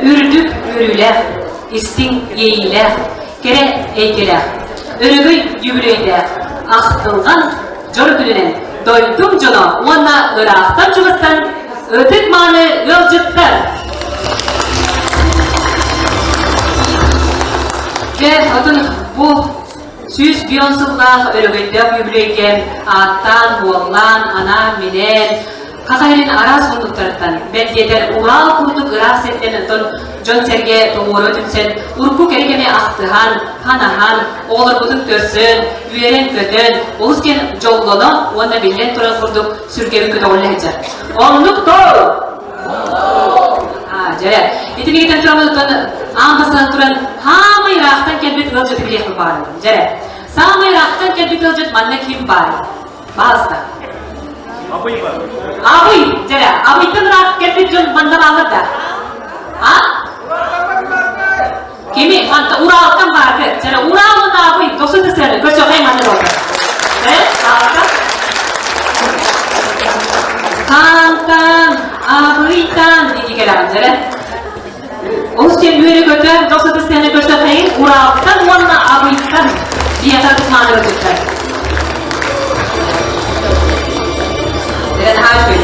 үрдүк үөрүүлээх, истиҥ иэйиилээх, кэрэ эйгэлээх, өрөгөй үбүлүөйдээх, ахтылҕан дьоро күнүнэн дойдум дьоно уонна ыраахтан-чугастан ытык-мааны ыалдьыттар! Дьэ, отун бу 105 сыллаах өрөгөйдөөх үбүлүөйгэ ааттаан, буоллаан, анаан-минээн, Саха сирин араас муннуктарыттан, бэл диэтэр Урал курдук ыраах сиртэн оттон дьон-сэргэ тоҕуоруа түмсэн, урукку кэрэ кэми ахтыһан, ханаһан, оҕолорбутун көрсөн, үөрэн-көтөн, олус диэн дьоллоно уонна биллэн турар курдук сүргэбин көтөҕүллэ сылдьар. Оннук тоо! Аа, дьэ, ити мигитэн туран аан бастаан туран хаамай ыраахтан кэлбит ыалдьыты билиэхпин баҕарабын. Дьэ, саамай ыраахтан кэлбит ыалдьыт манна ким баарый? Баалыста. Абый бар. Абый, дьэрэ, Абыйтан ыраах кэлбит дьон манна бааллар да? А? Кими? Ханта Уралтан бааргы. Дьэрэ, Урал уонна Абый, досу тысыаны, көсөҕөй манна болду. Э, баалта? Хантан, Абыйтан, дии кэлэҕин, дьэрэ. Олус диэн үөрэ-көтө, досу тысыаны көсөҕөйин Уралтан уонна Абыйтан биэхэ ытык-мааны ытыктар. Наһаа үчүгэй.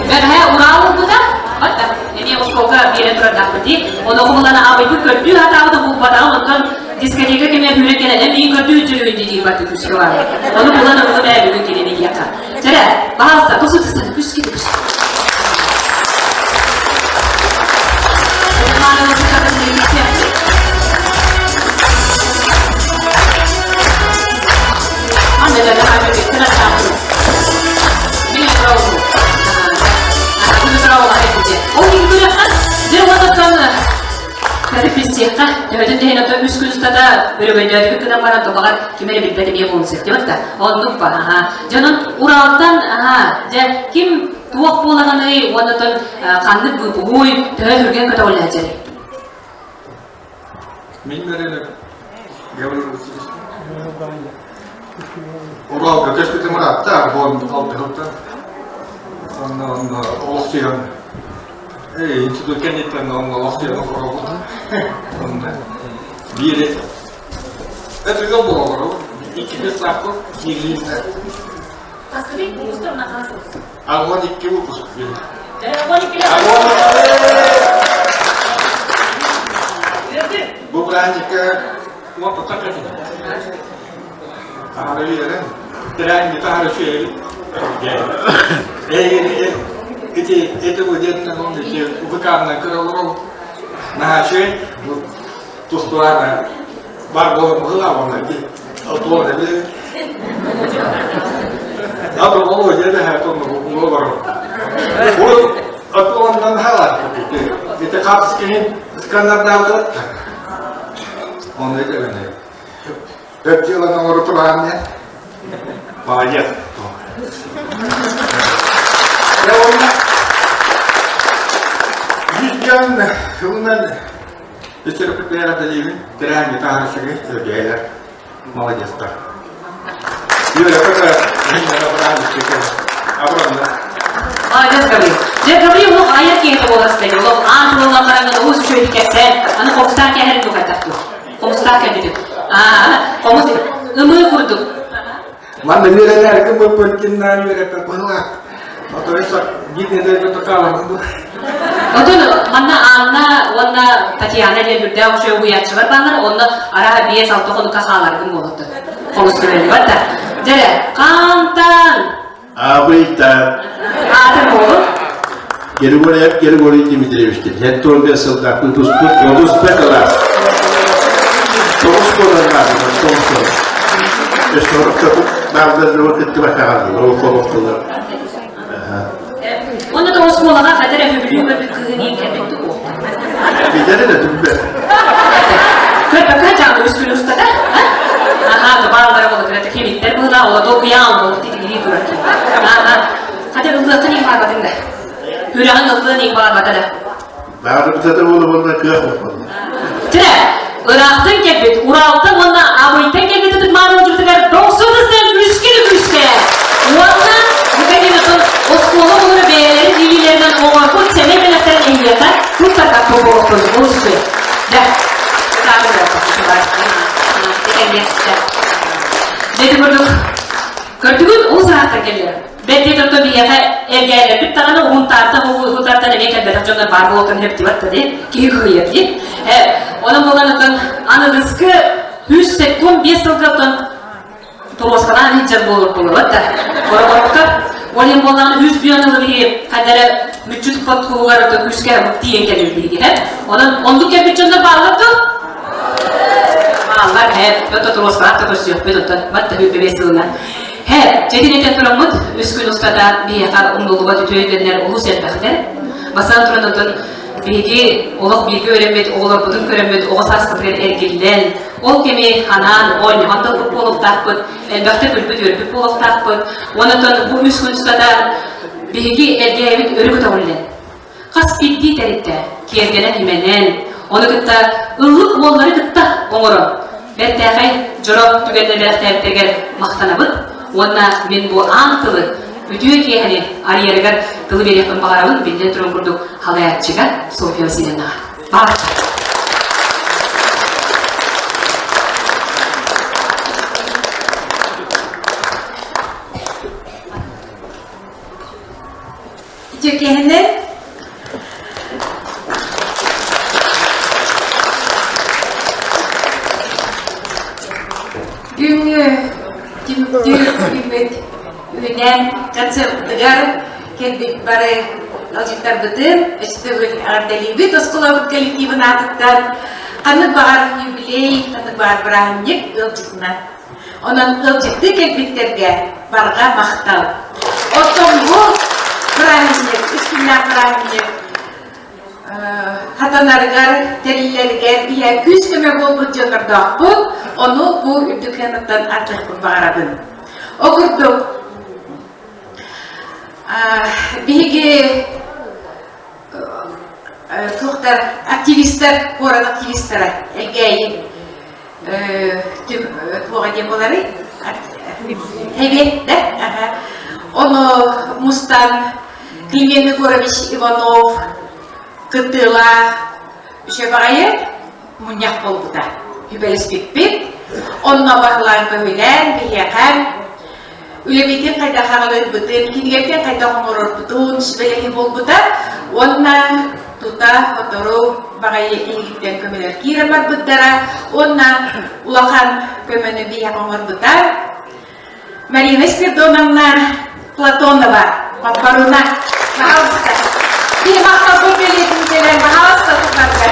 Бэҕэһээ Урал ылбыта, батта, эмиэ оскуолка биэрэн турардаахпыт дии. Ону хомулана абыйбыт көрдүү сатаабыта булбатаҕым, онтон дискотека кэмэ сүүрэн кэлэн эмиэ көрдүү дьүрүһүн дии барда күүскэ баар. Ону булан ыллым ээ бүгүн кинини диэххэ. Чэрэ, пожалуйста, тусу-тусу, күскэ күс. Билсиэххэ, төһөтүн да иһин оттон үс күн устата өрөгөйдөөтүбүт гынан баран тобаҕар ким эрэ билбэт эмиэ буолуон сөп диэбит да. Оннук ба, аха. Дьонун Уралтан, аха, дьэ, ким туох буолаҕыный уонна оттон ханнык быыпуһуй, төһө түргэн көтөҕүллээччи? Мин бэрэлэр Гаврил Васильевич. Уралга көспүтүм ыраатта, бон алтыһылта. Онно онно олохсуйан институт кэнниттэн онно олохсуйан олоробут. Онно биир это ыал буолалар. Икки кыстаахпыт, биир Хаскыбый выпустар на хас 82 выпуск. Бу праздникка уоппуттар кэтин. Таһары үөрэн, тэрээһин таһары үчүгэйбит. Эйгини ити эти бу диэн он ити УВК-нан көрө олорол. Наһаа үчүгэй. Бу тустулаана бар буолар быһыылаах уонна ити отуон эби. Ато болу деді хатон олорор. Бу отуондан халар. Ити хапс киһин сканердаабыт. Оны эбэне. Өп дьыаланы оҥоро тураан Молодец. Я уонна Жүзден сылынан Өсөрөпүтээҕэ тэрээһиҥҥэ таһаарсыгы сэргээйэр молодецтар. Үөрэ-көтө абыранна. Молодец, Гаврил. Дьэ, Гаврил олох айар киһитэ буолар ситэ. Олох аан тылынан бараҥын олус үчүгэйдик кэпсээн, аны хомустаах кэһэрин бухайтах дуо? Хомустаах кэлбитим. Аа, хомус ымыы курдук. Манна үөрэнээргин быппын үөрэппэ быһылаах. Оторисо биир нэдиэлэ токааларбын Отон манна Анна уонна Татьяна диэн үрдээх үчүгэй уһуйааччылар бааллар, онно арааһа 5-6 хонукка хааларгын буолуттар. Хомус көрөллүбэт да. Дьэрэ, хантан? Абыйта. Аатын буолу. Григорьев Григорий Дмитриевич 75 сылдаах выпускник олус бэрт ылар. Тоҕус буолан баардылар, тоҕус буолан. Өстөөрөктөкүт бааллар кыттыбатаҕаллар, ол холоқтулар. Уонна да оскуолаҕа хатар өһүбүлүү көрбүт кыыһын иин кэлбит дуо? Билэр эрэ түбүбэ. Көрбөккө дьаамы үс күн устата, аха, бааллара болотура кемиттер быһыла, олото куйаан болот титигирии турар. Аха, хата ыллыаххын иин баарбатыҥ да. Үрэҕин ыллыан иин баарбата да. Баарбыта буола буолла кыах буолла. Тирэ, ыраахтан кэлбит, Уралтан уонна Абыйтан кэлбит ытык мааны дохсун ыстан үскэ үскэ. Уонна бу кэлин оскуола оҕолоро бэйэлэрин илиилэринэн оҥорбут сэмэй бэлэхтэрин эһиэхэ туттарга. буолуохтун, олус үчүгэй. Дьэ, Дьэ, курдук көрдүгүт олус ыраахтан кэллилэр. Бэрт диэтэр биһиэхэ эргээлэрбит даҕаны уһунтаартан уһунтаартан эмиэ кэлбэтэх дьоннор баар буолуохтарын сөптүбэт да дии киһи кыһыйар дии. Онон буолан оттон аныгыскы 175 сылга оттон торуоскалаан иһдьэр буолар буолабат да. Бороботтор ол иһин буоллаҕына үс бүөн ылы биһиги хайда эрэ мүччү туппат куһугар күүскэ тиийэн кэлэр биһиги Онон оннук кэлбит дьоннор бааллар дуо? Бааллар, һэ, өтө торуоскалаах да көрсүөхпүт, оттон бат да 25 сылынан. Һэ, чэтин этэн тураммыт, үс күн устата биһиэхэ умнуллубат үтүө үгэннэр олус элбэхтэр. Бастаан туран оттон биһиги олох бииргэ үөрэммит оҕолорбутун көрөммүт оҕо сааспытыгар эргиллэн, ол кэми анаан оонньоһон тылбыт буолуохтаахпыт, элбэхтэ күлбүт-үөрбүт буолуохтаахпыт. Онон бу үс күн устата биһиги эргээбит өрө көтөҕүллэн, хас биирдии тэрилтэ киэргэнэн-имэнэн, ону кытта ыллык уоллары кытта оҥорон, бэртээхэй дьоро түгэннэр бэлэхтээбиттэригэр махтанабыт уонна мин бу аан тылы үтүө киэһэни арыйарыгар тылы биэриэхпин баҕарабын, биллэн туран курдук халайааччыга Софья Васильевнаҕа. Баҕар. Үтүөкэһинэн Бүгүҥҥү түмүктүүр күммүт үүнэн концертыгар кэлбит бары ыалдьыттарбытын өссө төгүл эҕэрдэлиибит оскуолабыт коллективын аатыттан ханнык баҕар юбилей, ханнык баҕар бырааһынньык ыалдьытынан Онон ыалдьыттыы кэлбиттэргэ барҕа махтал. Оттон бу бырааһынньык, үс күннээх бырааһынньык хатанарыгар, тэриллэригэр ийэ күүс-көмө буолбут дьоннордоохпут, ону бу үрдүк сыанаттан ардыахпын баҕарабын. Ол курдук, биһиги туохтар активистар, куорат активистара Элгээйи туоҕа диэн буоларый? Эбиэт да? Ону мустан Климент Егорович Иванов кыттыылаах үчүгэй баҕайы мунньах буолбута. Сүбэлэспиппит. Онно баһылаан көһүлээн биһиэхэ үлэбитин хайдах аҕалыырбытын, кинигэбитин хайдах оҥорорбутун сүбэлэһии буолбута уонна тута сотору баҕайы иһигиттэн көмөлөр киирэн барбыттара уонна улахан көмөнү биһиэхэ оҥорбута. Марина Спиридоновна Платонова, Маппаруна, пожалуйста. Биһи махталбыт бэлиэтин кэлэн, пожалуйста, тутарга.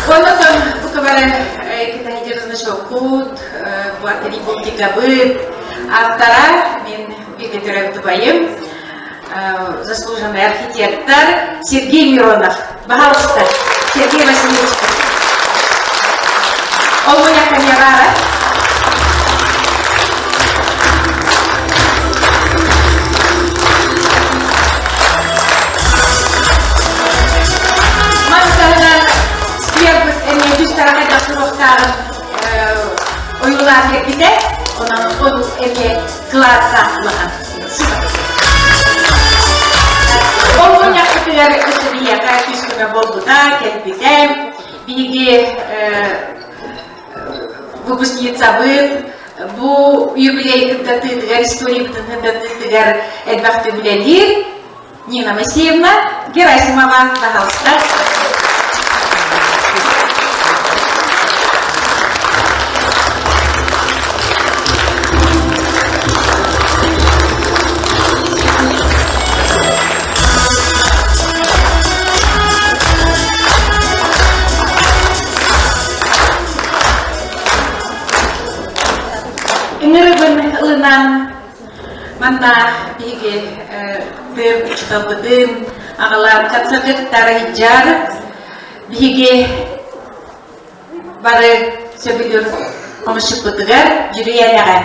Онотон бу кыбары Китайдерзна шокут, Республикабыт автора, мин бииргэ төрөөбүт убайым, заслуженный архитектор Сергей Миронов. Пожалуйста, Сергей Васильевич. Ол меня камера. Мантан сквербыт эмиэ үс тараҕайдах туруохтааҕын ойуулаан кэлбитэ, онон ол эмиэ кылааттаах улахан. Ол мунньахпытыгар өссө биһиэхэ күүс-көмө буолбута, кэлбитэ. Биһиги выпускницабыт бу юбилей кыттатыытыгар, историябытын кыттатыытыгар элбэхтик үлэлиир. Нина Моисеевна Герасимова, пожалуйста. Ыҥырыбын ылынан Манна биһиги тыыр учууталбытын аҕалаан концерты кыттаары сылдьар. Биһиги бары сөбүлүүр хомусчуппутугар Дьүрүйэлэҕэ.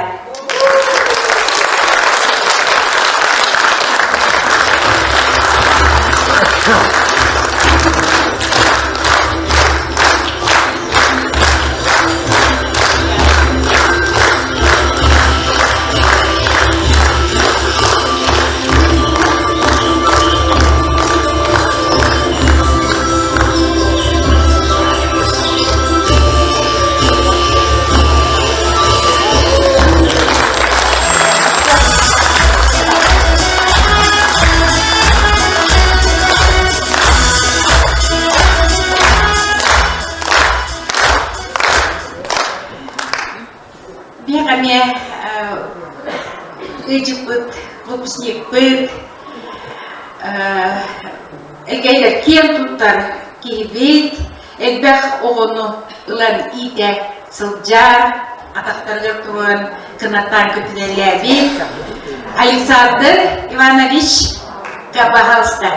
Биһиэхэ эмиэ ыйдьыппыт, выпускникпыт, элгэйдэр киэн туттар киһибит, элбэх оҕону ылан иитэ сылдьар, атахтарыгар туран кынаттаан көтүрэлээбит Александр Иванович пожалуйста.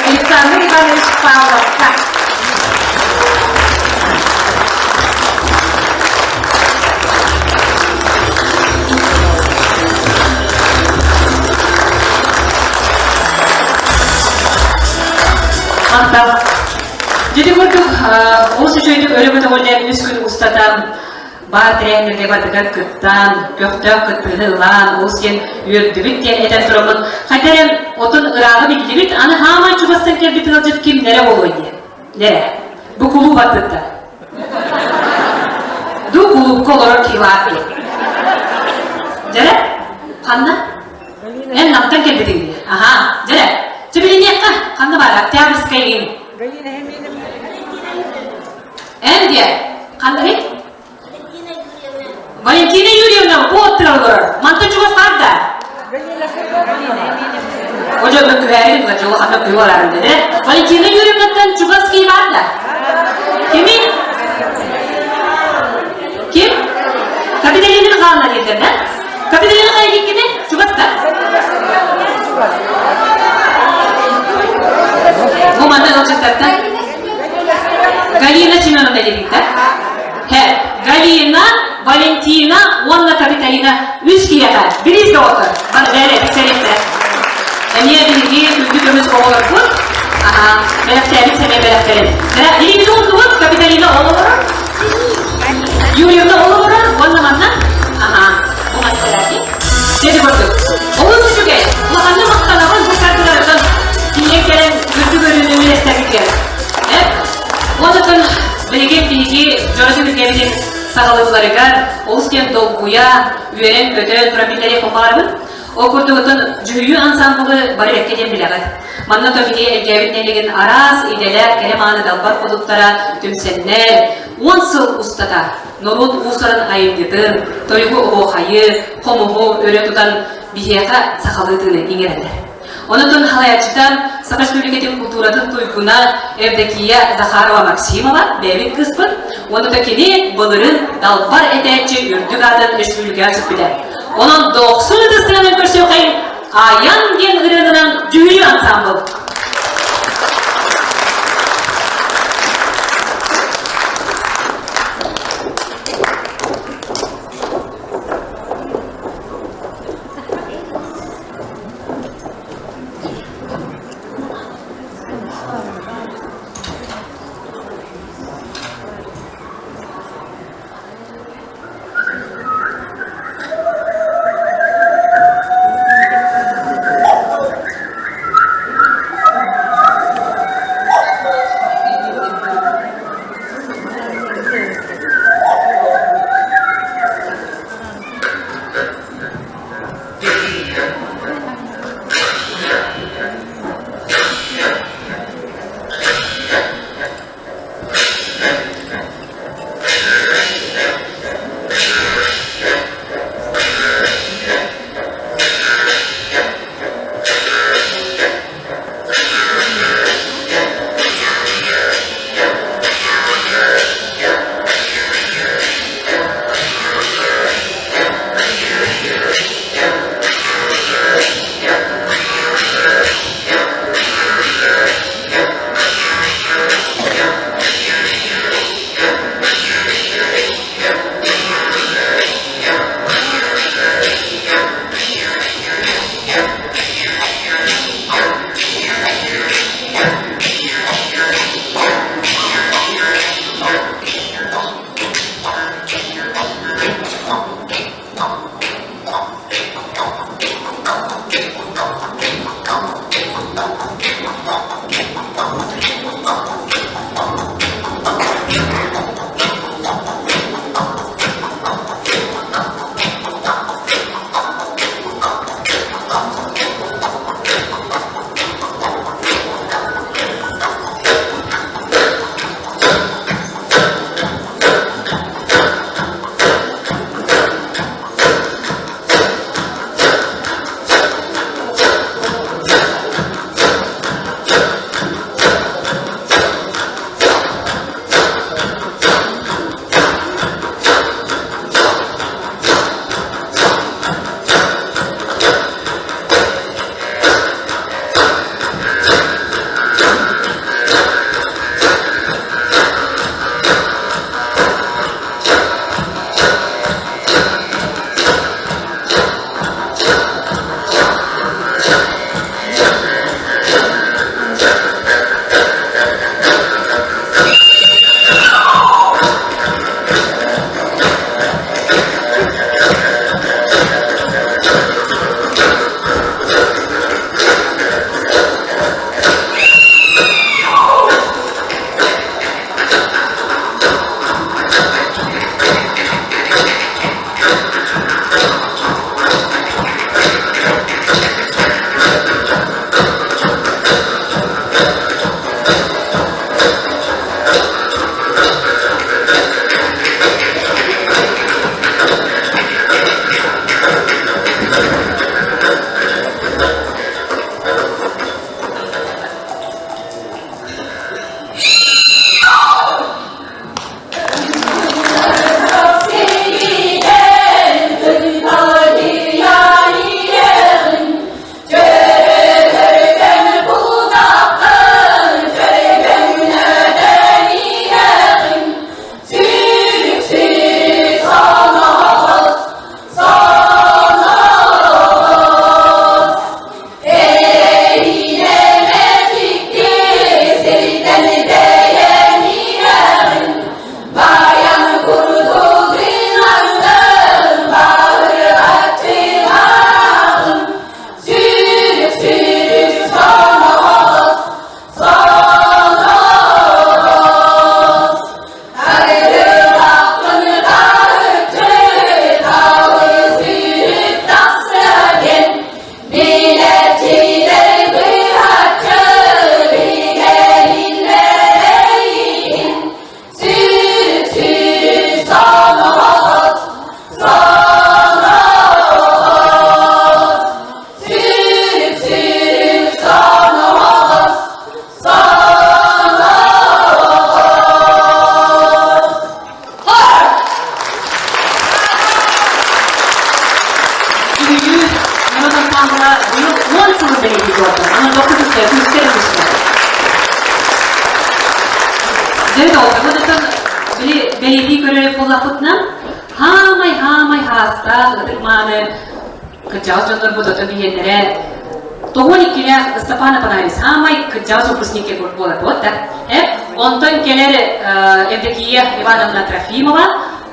Александр Иванович Павловка. Махтал. Дьити курдук, олус үчүгэйдик өрө көтөҕүллэн үс күн устата баар тэрээһиннэргэ барытыгар кыттан, көхтөөх кыттыыны ылан, олус диэн үөрдүбүт диэн этэн тураммыт, хайда эрэ отун ырааҕы биллибит, аны хааман чугастан кэлбит ыалдьыт кимнэрэ буолуой диэн. Нэрэ, бу кулууп аттыттан. Ду кулуупка олорор киһи диэн. Дьэрэ, ханна? Эн Намтан кэлбитиҥ дии. Аха, дьэрэ, чэбилиниэххэ, ханна баар, Октябрьскай иҥ. Эн диэ, ханна Валентина Юрьевна бу оттура олорор. Мантан чугас баар да? Ожо мөккүһээрин ыла дьолу ханна күйү барарын дede. Валентина Юрьевнаттан чугас кий бар да? Кими? Ким? Капиталина Михайловна диэтэр да? Капиталина Михайловна чугас да? Бу манна ылчыттартан Галина Семеновна диэбиттэр. Галина, Валентина уонна Капиталина үс киһиэхэ бириис доҕоттор. Бары бэйэ билсэриэхтэрэ. Эмиэ биһиги күндү көмүс оҕолорбут бэлэхтээбит сэмэй бэлэхтэрин. Илиибит ууннубут Капиталина ол олорор, Юрьевна ол олорор уонна манна бу манна Дьэ курдук. Олус үчүгэй. Улаханнык махтанабын бу кардыларыттан тиийэн кэлэн үрдүк өрүүнү үлэстэбиккэ. Онтон билигин биһиги дьоро түһүлгэбитин саҕалыылларыгар олус диэн долгуйа, үөрэн-көтөн туран биллэриэх баҕарабын. Ол курдук оттон дьүһүйүү ансаамбылы бары бэркэ диэн билэҕит. Манна то биһиги Элгээбит нэһилиэгин араас идэлээх кэрэ-мааны далбар хотуттара түмсэннэр, 10 сыл устата норуот уус-уран айымньытын, тойугу оһуохайы, хомуһу өрө тутан биһиэхэ сахалыы тыыны иҥэрэллэр. Онон халайааччыта Саха Республикатын култууратын туйгуна Евдокия Захарова Максимова бэйэбит кыыспыт, уонна да кини былырын далбар этээччи үрдүк аатын республикаҕа сүкпүтэ. Онон дохсун ытыстыынан көрсүөххэйин Айан диэн ырыанынан дьүһүйүү ансаамбыл. Үһүйүү норуот ансаамбыла быйыл 10 сылын бэлиэтии туорда. Аны тохсу түстэ, күүстэр түстэ. Дьэ, доҕотторбутуттан били бэлиэтии көрөр буоллахпытына, хаамай хаамай хаастаах ытык мааны кырдьаҕас дьоннорбут ото биһиэннэрэ тоҕуон иккилээх Степан Апанаевич хаамай кырдьаҕас выпускник буолар буолта. Онтон кэлэр Евдокия Ивановна Трофимова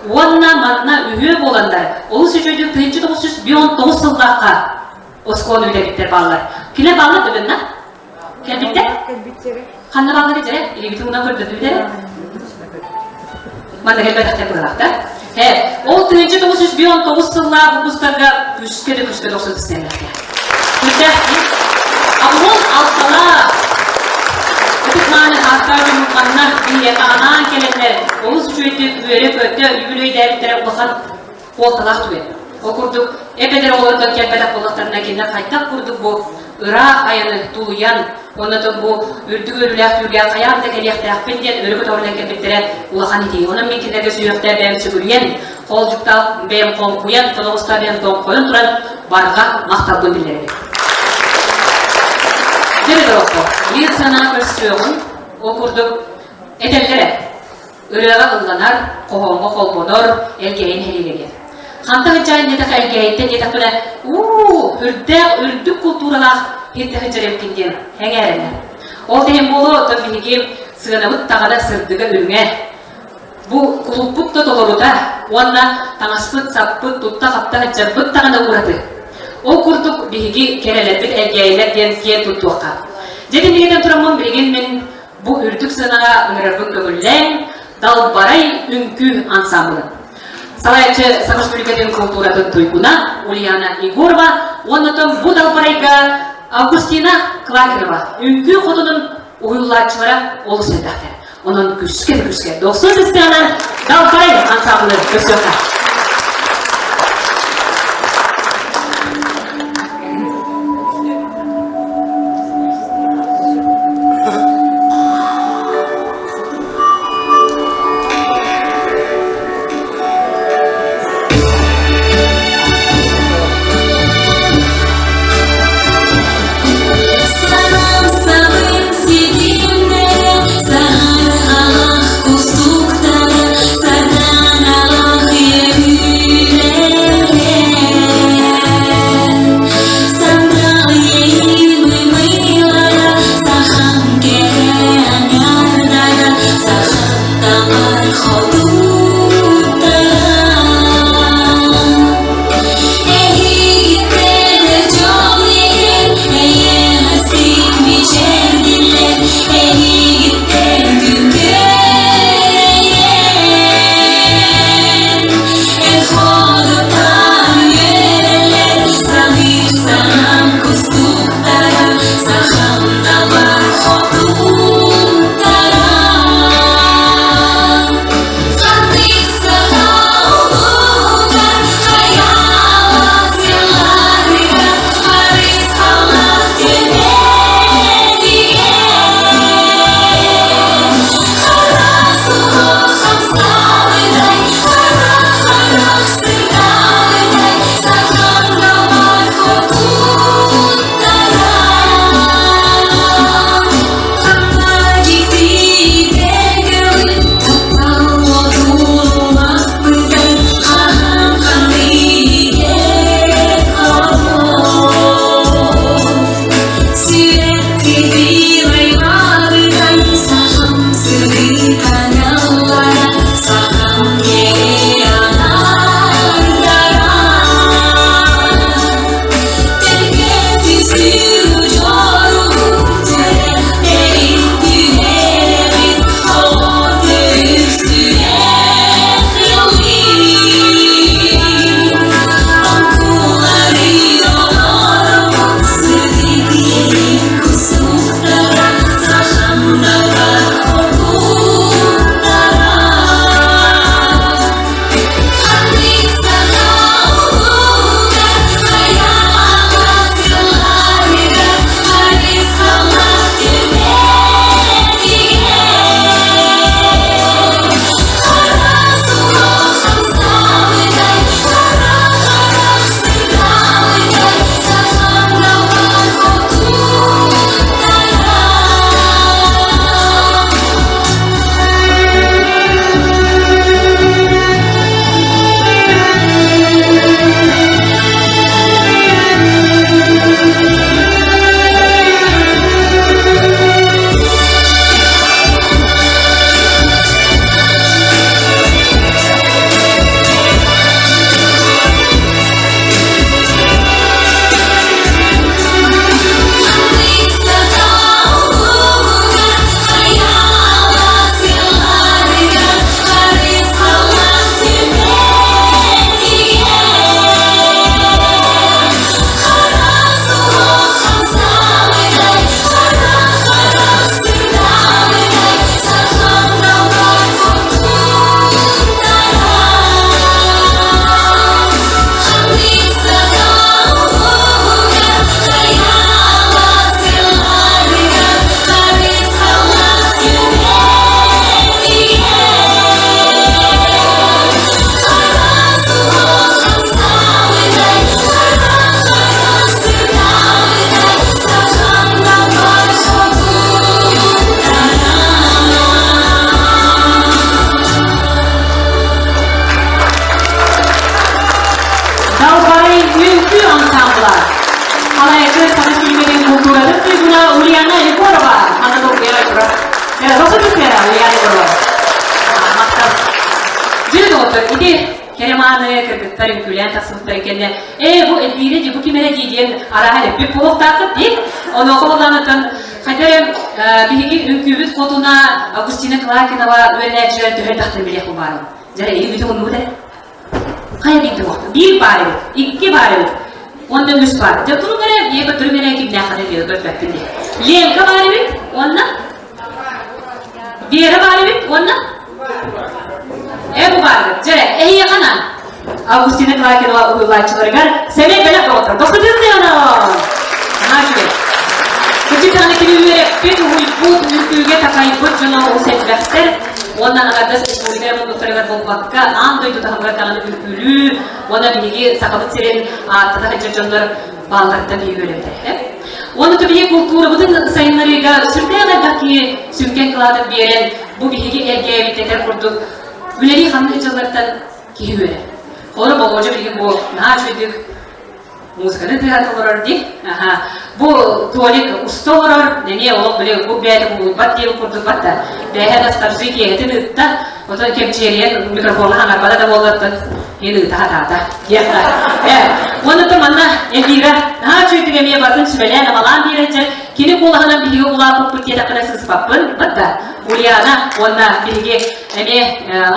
Уонна манна үһүө буоланнар, олус үчүгэйдик 1959 сыллаахха оскуола үлэбиттэр бааллар. Килэ бааллар да Кэлбиттэр? Ханна бааллар дьэ? Илигитин уна көрдөрдүбүтэрэ? Манна кэлбэтэхтэр быһалаахтар. Э, ол 1959 сыллаах выпустарга күскэ да күскэ тохсун истэннэхтэр. Күрдээх Абылон алталаах Ытык-мааны ааттаах дьоммут манна биһиэхэ анаан кэлэннэр олус үчүгэйдик үөрэ-көтө үбүлүөйдээбиттэрэ улахан суолталаах түгэн. Ол курдук эбэтэр оҕолордон кэлбэтэх буоллахтарына кинилэр хайдах курдук бу ыраах айаны тулуйан уонна то бу үрдүк үөрүүлээх түүргэ хайаан да кэлиэхтээхпин диэн өрө көтөҕүллэн кэлбиттэрэ улахан итии. Онон мин кинилэргэ сүһүөхтээх бэйэм сүгүрүйэн, хоолдьуктаах бэйэм хоҥкуйан, тоноҕустаах бэйэм тоҥхойон туран барҕа махталбын биллэрэбин. Дьэ доҕотто, биир санаа көрсүөҕүн, ол курдук этэллэрэ, ырыаҕа ылланар, хоһооҥҥо холбонор, элгэйин иһэлигэ. Ханта сылдьаҕын диэтэххэ Элгээйиттэн диэтэхпинэ, уу, үрдээх, үрдүк култууралаах һирдэ сылдьар эбиккин диэн эҥээрэллэр. Ол да иһин буолуо, оттон биһиги сыанабыт таҕана сырдыга үрүҥэ. Бу кулууппут да толорута уонна таҥаспыт-саппыт, тутта-хапта сылдьарбыт даҕаны ураты. Ол курдук биһиги кэрэлэрбит Элгээйилэр диэн киэн туттуохха. Дьэ итиннигитэн тураммын билигин мин бу үрдүк сыанаҕа ыҥырарбын көҥүллээн Далбарай үҥкүү ансаамбылын салайааччы Саха Республикатын култууратын туйгуна Ульяна Егорова уонна бу Далбарайга Августина Клакинова үҥкүү хотунун уһуйуллааччылара олус элбэхтэр. Онон күскэ күскэ дохсун сыстыанан Далбарай ансаамбылы көрсүөххэ. Санам сабын ситимнэ, саһарҕалах кустуктара, сарданалах иэһиилэрэ. кыргыттар үҥкүүлээн тахсыбыттарын кэннэ ээ бу Эльвира дии бу ким эрэ дии диэн арааһа эппит буолуохтааххыт дии. Онуоха буоллаҕына хайда эрэ биһиги үҥкүүбүт хотуна Августина Клакинова үөрэнээччилэр төһө элбэхтэрин билиэх баарым. Дьэ эһиги бүтүн оннугут эрэ. Хайа биир туох? Биир баар эбит, икки баар эбит. Уонна үс баар. Дьэ туруҥ эрэ, ийэ көтөрүм эрэ кимнээх хата диэн көрбөппүн дии. Ленка баар эбит уонна Вера баар эбит уонна Э бу баар эбит. Дьэ, эһиэхэ анаан. Августина Клакинова уһуйулааччыларыгар сэмэй бэлэх доҕоттор. Дохсутуйсуйано! Наһаа үчүгэй. Кырдьык даҕаны кини үөрэппит, уһуйбут, үҥкүүгэ такайбыт дьоно олус элбэхтэр. Уонна аҥардас республика эрэ муннуктарыгар буолбакка, аан дойду таһымыгар даҕаны үҥкүүлүү уонна биһиги Сахабыт сирин ааттата сылдьар дьоннор баалларыттан биһиги үөрэммиттэр. Уонна то биһиги култуурабытын сайыннарыыга сүрдээх элбэх киһи сүҥкэн кылаатын биэрэн, бу биһиги эргээбит этэр курдук үлэлии-хамныы дьыллартан киһи үөрэр. Холобура, Болуодьа билигин бу наһаа үчүгэйдик музыканы тыаһата олорор дии. Аха. Бу Толик уста олорор, эмиэ олох били бу бэйэтэ кулуйбат диэн курдук батта. Бэйэ да старжи киэһэтин ыытта, отон кэмчиэрийэн микрофоҥҥа хаҥарбата да буоллартан мин ыыта хатаата. Диэххэ. Э, уонна то манна Эльвира наһаа үчүгэйдик эмиэ батын сүбэлээн-амалаан биэрэн кини куолаһынан биһиги улааппыппыт диэтэххинэ сыыспаппын батта. Ульяна уонна биһиги эмиэ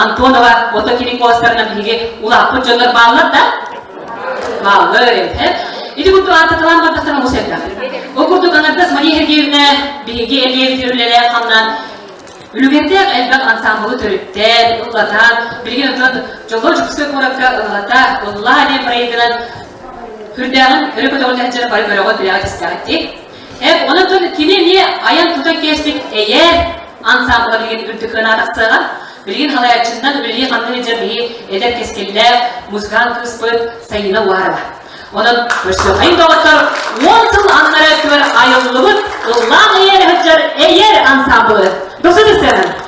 Антонова ото кини куоластарынан биһиги улааппыт дьоннор бааллар да Бааллар эбит, Ити курдук ааттаталаан бардахтара олус элбэх. Ол курдук аҥардас Мария Сергеевна биһиги Элиэбит үлэлээх-хамнаан үлүгэрдээх элбэх ансаамбылы төрүттээн, ыллатан, билигин онтон Дьоллоох Дьокуускай куоракка ыллата, ыллаа диэн проегынан сүрдээҕин өрө көтөҕүллэн сылдьар бары көрөҕүт, билэҕит истэҕит дии. Эп, онон кини эмиэ айан тутан кээспит эйээр ансаамбыла билигин үрдүк кыанаа тахсыаҕа. Билигин халайааччыннан үлэлии-хамныы сылдьар биһи эдэр кэскиллээх музыкант кыыспыт Сайыына Уарова. Онон көрсүөххэйин доҕоттор, 10 сыл аннараа өттүгэр айыллыбыт ыллаан эйээр сылдьар эйээр ансаамбылы. Досу сцена.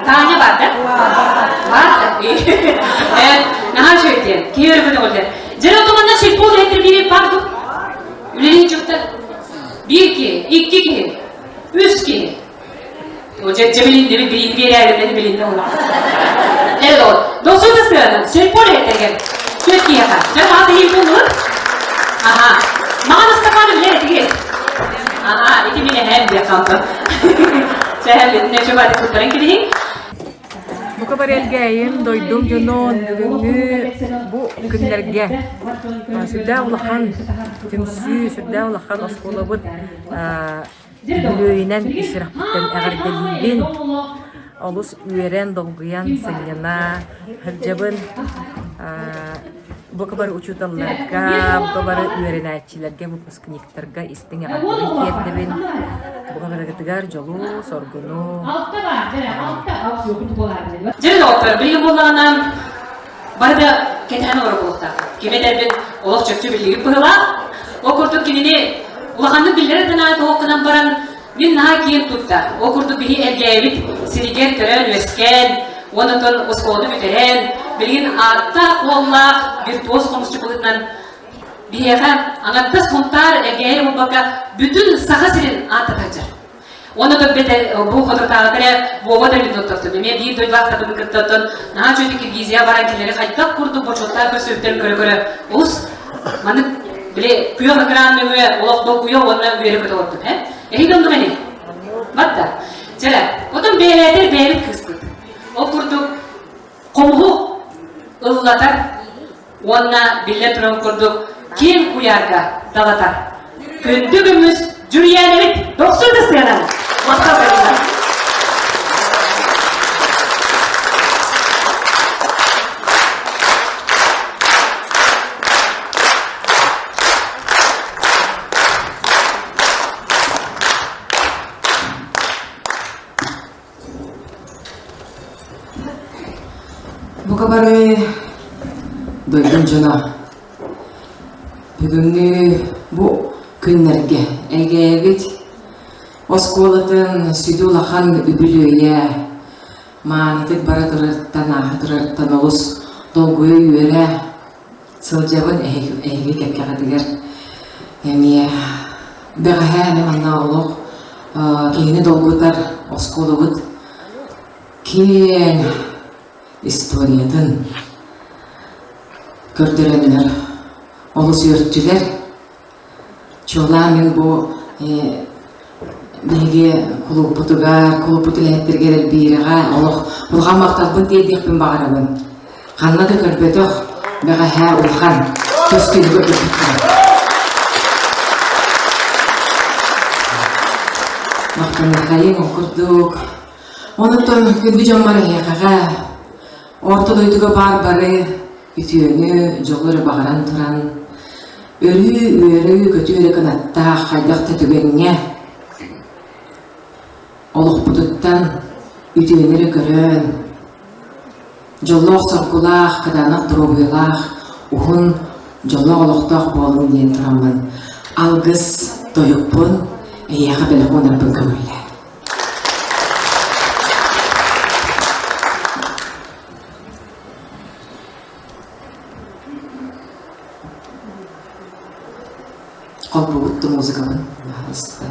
Таня бар да? Бар да? Наһаа үчүгэй диэн. Киһи өрө көтөҕүллэр. Дьэ, отуманна сельпо үлэһиттэр биир бар ду? Үлэлии дьуктар. Биир киһи, икки киһи, үс киһи. Дьэ, дьэ билиннэ, билин биэрээбит, билиннэ ула. Э, досу да сыана, сельпо үлэһиттэригэр. Түөрт киһиэхэ. Дьэ, маас иһин буллубут? Аха. Маҕан Ыстапаан үлэ этиги. Аха, ити мин эһээм диэх хаалта. Сэһэн, нече бады туттаран килиһин. Бука бары Элгээйим, дойдум дьонун бүгүҥҥү бу күннэргэ сүрдээх улахан түмсүү, сүрдээх улахан оскуолабыт үбүлүөйүнэн ис сүрэхпиттэн эҕэрдэлиибин. Олус үөрэн, долгуйан, сынньана сылдьабын. Бука бары учууталларга, бука бары үөрэнээччилэргэ, выпускниктарга истиҥ эҕэрдэбин тиэрдэбин. Бука барыгытыгар дьолу, соргуну. Дьэ, доҕоттор, билигин буоллаҕына бары да кэтэһэн олорор буолуохтаах. Кими этэрбин олох чопчу биллигит быһыылаах. Ол курдук кинини улаханнык биллэрэр да наада туох гынан баран мин наһаа киэн тутта. Ол курдук биһи Элгээйибит сиригэр төрөөн-үөскээн, уонна оттон оскуоланы бүтэрэн, билигин ааттаах-уоллаах виртуоз хомусчу быһыытынан биһиэхэ аҥардас Сунтаар Элгээйи буолбакка бүтүн Саха сирин ааттата сылдьар. Уонна да бу хотуртааҕыта эрэ Вова да Людотовтун эмиэ биир дойдулаахтарбын кытта оттон наһаа үчүгэй Киргизия баран кинилэри хайдах курдук бочуоттаах көрсүбүттэрин көрө-көрө олус маннык били күөх экран нөҥүө олох долгуйа уонна үөрэ көтө олордум э эһиги оннук ини батта чэ отон бэйэлээтэр бэйэбит кыыспыт ол курдук хомуһу ыллатар уонна биллэн туран курдук киэҥ куйаарга далатар. Күндү көмүс Дьүрүйээнэбит дохсун да сыанан махтал кэллэ. Бука бары дойдум дьоно бүгүҥҥү бу күннэргэ Элгээбит оскуолатын сүдү улахан үбүлүөйэ маанытык бара турарыттан ааһа турарыттан олус долгуйа үөрэ сылдьабын эһиги кэккэҕитигэр эмиэ бэҕэһээ эмэ манна олох киһини долгутар оскуолабыт киэҥ историятын көрдөрөннөр олус үөртүлэр Чуолаан мин бу биһиги кулууппутугар, кулууппут үлэһиттэригэр Эльвираҕа олох улахан махталбын тиэрдиэхпин баҕарабын. Ханна да көрбөтөх бэҕэһээ улахан көстүүнү көрдөрбүттэрэ. Махтаныаххайыҥ ол курдук. Онуттан күндү дьоммор эһиэхэҕэ орто дойдуга баар бары үтүөнү, дьолу эрэ баҕаран туран, өрүү үөрүү-көтүү эрэ кынаттаах хайдах да түгэҥҥэ олохпутуттан үтүөнү эрэ көрөн, дьоллоох-соргулаах, кытаанах доруобуйалаах, уһун дьоллоох олохтоох буолуҥ диэн тураммын алгыс тойукпун эйиэхэ бэлэх уунарбын көҥүллээ. Холбугут да музыкабын пожалуйста.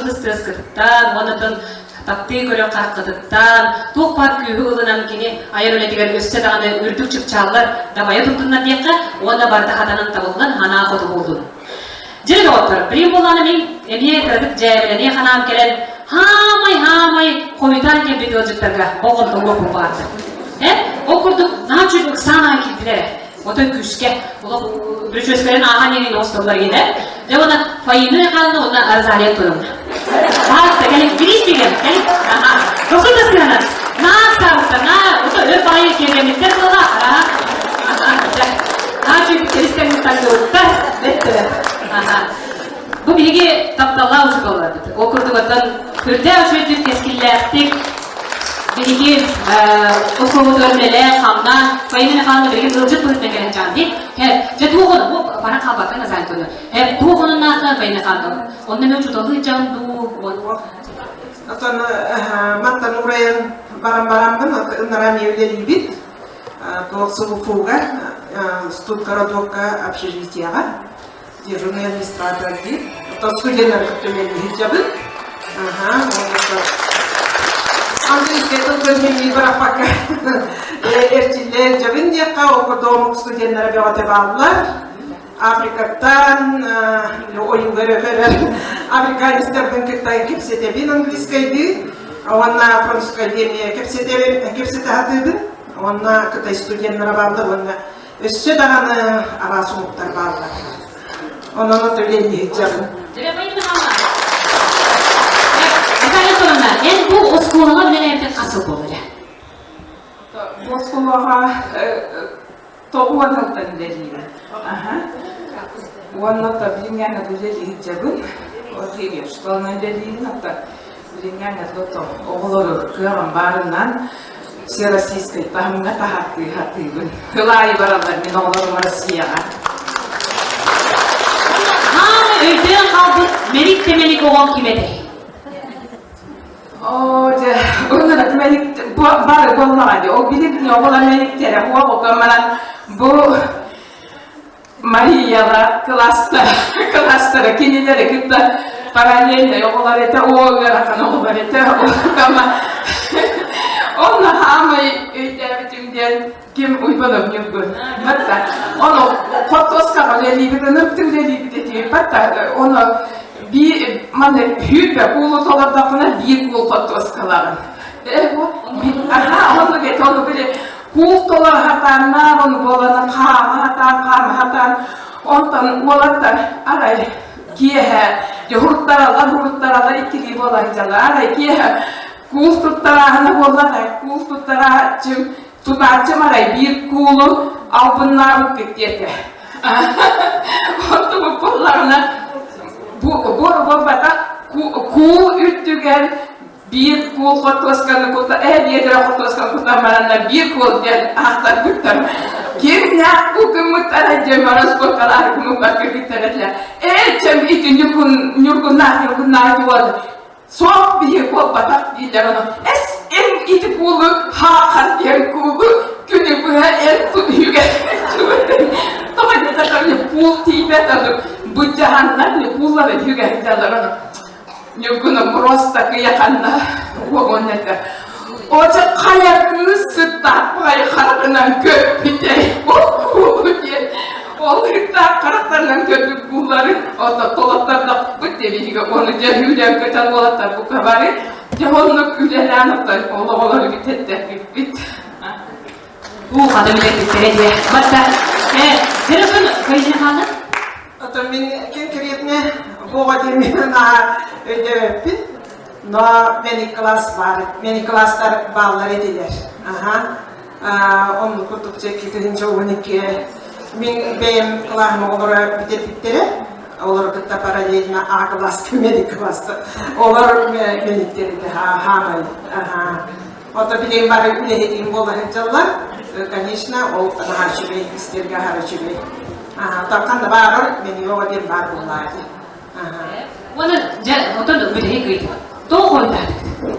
ытыс тыаскытыттан, уонна таптыы көрөр хараххытыттан, туох баар күүһү ылынан кини айар үлэтигэр өссө даҕаны үрдүк чыпчааллар дабайа турдуннар диэххэ уонна барыта хатанан табыллан санаа хоту буоллун. Дьэ доҕоттор, билим буоллаҕына мин эмиэ кыратык дьээбэлэниэ ханаам кэлэн, хаамай-хаамай хойутаан кэлбит ыалдьыттарга болҕомтолуох баҕарда. Э, ол курдук наһаа үчүгэй ыксаан аҕай киирдилэр ээ. Отой күүскэ, олох бүрүчүөскэлэрин ааһан иһин оҥостоллор иһинэ. Дьэ уонна Фаина Михайловна уонна Розалия Антоновна. Пожалуйста, кэлин, бириис бириэм, кэлин. Аха. Дохсун тастыһанан. Наа саабыттар, наа, ото өр баҕайы киэргэммиттэр буола, аха. Наа чүйбүттэр истэн тардыбыттар, бэттэрэ. Аха. Бу биһиги тапталлаах учууталларбыт. Ол курдук оттон үрдээх үчүгэйдик кэскиллээхтик биһиги оскуолабытыгар үлэлээн, хамнаан, Фаина Михайловна билигин ыалдьыт быһыытынан кэлэн дьаан дии. Дьэ туох ону, бу баран хаалбакка Назар Антоновна. Туох онуннаахха Фаина Михайловна? Онно мен учууталлыы дьаан дуу? Оттон мантан урайан баран бараммын ынарам үлэлиибит. Туох СУФУга, студгородокка общежитияҕа дежурный администратор диир. Оттон студеннар кытта үлэлии сылдьабын. Аха, английскай тыл көрүҥүн бырахпакка эрчиллэ дьабын диэххэ, ол курдук студеннара бөҕөтө бааллар. Африкаттан ойууга эрэ көрөр африканецтарбын кытта кэпсэтэбин английскайдыы, уонна французскайдыы эмиэ кэпсэтэбин, кэпсэтэ сатыыбын. Уонна кытай студеннара бааллар уонна Өссө даҕаны араас омуктар бааллар. Онон от үлэлии сылдьабын. Наталья Антоновна, эн бу оскуолаҕа үлэлээбитин хас сыл буолла эрэ? Бу оскуолаҕа тоҕуон сылтан үлэлиибин. Уонна билиҥҥэ үлэлии сылдьабын. Школанан үлэлиибин, оттон билиҥҥэ оҕолору кыаҕым баарынан Всероссийскай таһымҥа таһааттыы сатыыбын. Тыл аайы бараллар мин оҕолорум Россияҕа. Хаана өйдөөн хаалбыт мэник тэмэник оҕоҥ ким этэй? Оо, дьэ, ынырык мэник бары буоллаҕа дии. Ол билигин оҕолор мэниктэрэ уоҕука манан бу Марияла класстара, класстара кинилэри кытта параллельнай оҕолор этэ, оо ыарахан оҕолор этэ, онно хаамай өйдөөбүтүм диэн ким Уйбанов Ньургун. Батта, ону хортуоскаҕа үлэлиибит, ынырыктык үлэлиибит этибит, батта, ону биир маны сүүрбэ куулу толордоххуна биир куул хортуоскалаҕын. Аха, оннук этэ, ону били Куул толоро сатааннаах ону буолан хаама сатаан, хаама сатаан, онтон уолаттар арай киэһэ дьоһуруттараллар, уруттараллар иккилии буолан дьалар арай киэһэ куул туттарааһына буолла арай куул туттарааччым тутааччым арай биир куулу албыннаабыккыт диэтэ. Онтубут буоллаҕына бу буолбатах куул үрдүгэр биир куул хортуосканы кута ээ биэдэрэ хортуосканы кутан бараннар биир куул диэн аахтарбыттар кимнээх бу гыммыттара диэн мороскуокалаары гыммыппар кыргыттар этилэр ээ чэм ити ньургун ньургуннаах ньургуннаах уол суох биһи буолбатах дииллэр ону эс эн ити куулу хаахар диэн куулу күнү быһа эр үгэ тоҕо диэтэххэ куул тиийбэт аны быдьаһаннар кууллары үгэ сылдьаллар ону Ньургуну просто кыйаханна уоҕун этэ. Оча хайа кыыс сыттаах баҕайы хараҕынан көрбүтэй ол куулу диэн ол ырыктаах харахтарынан көрбүт кууллары ото толоттордохпут диэбиһигэ ону дьэ үлэн көтөн уолаттар бука бары дьэ оннук үлэлээн оттон ол оҕолору бүтэттэппиппит. Уу хата үлэппиттэрэ диэ. Батта, э, телефон көйүнэ Оттон мин конкретно Бога диэн наһаа өйдөөбөппүн. Но мэник класс баар, мэник класстар бааллар этилэр. Аха. Оннук курдук дьэ 2012 мин бэйэм кылааһым оҕолоро бүтэрбиттэрэ. Олору кытта параллельно А класска, медик класста. Олор мэниктэр этэ, хаамай. Аха. Ото билигин бары үлэһитин буола сылдьаллар. Конечно, ол наһаа үчүгэй, истэргэ аһара үчүгэй. Таххан да баарар, меню диэн баар буоллаа дии. Уонна дьэ, отон бүтэһик ыйытык. Тоҕо хойутаатыгыт?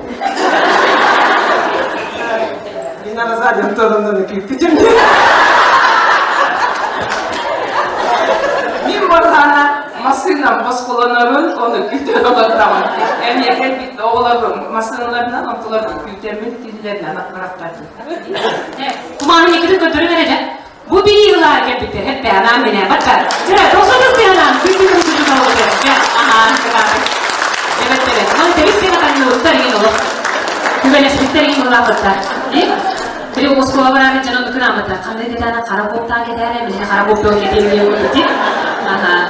Мин Розалия Антоновнаны күүппүтүм. Мин буоллаҕына. Массыынам босхолонорун ону күүтэн олордоҕум. Эмиэ кэлбит оҕолорум массыыналарынан онтуларбын күүтэммин тиллэринэн барахтаатым. Кумааһын иккитин көрдөрөн эрэ дьэ. Бу бии ылаары кэлбиттэр хэппэ анаан минэ батта. Чэ, тосотус тыһанан күн күн күн олордор. Дьэ, анаан кытаатыр. Эбэт эбэт. Маны тэбис кэҥэ таҥныбыттар иҥин олох. Түбэлэспиттэр иҥин ылааппыттар. Били оскуола бараары дьон оннукун ааммыттар. Ханнык кэтээнэ хара буоптаан кэтээрэ, билиһи хара буоптуон кэтиэн Аха.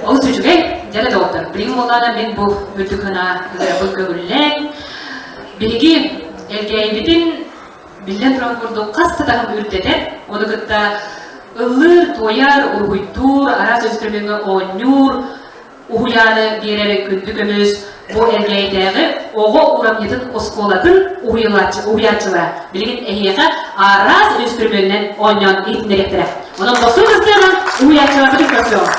Ол үчүгэй, дьэ доҕоттор. Билигин буоллаана мин бу үрдүк гына ырыабын көҥүллээн, биһиги Элгээйибитин биллэн туран курдук хас да таһым үрдэтэр, ону кытта ыллыыр, туойар, уруһуйдуур, араас инструмеҥҥа оонньуур, уһуйааны биэрэр күндү көмүс бу Элгээйитээҕи оҕо урамньытын оскуолатын уһуйааччылара билигин эһиэхэ араас инструментинэн оонньоон иһитиннэриэхтэрэ. Онон босуу кыстыаҕа уһуйааччыларбытын көрсүөҕүҥ.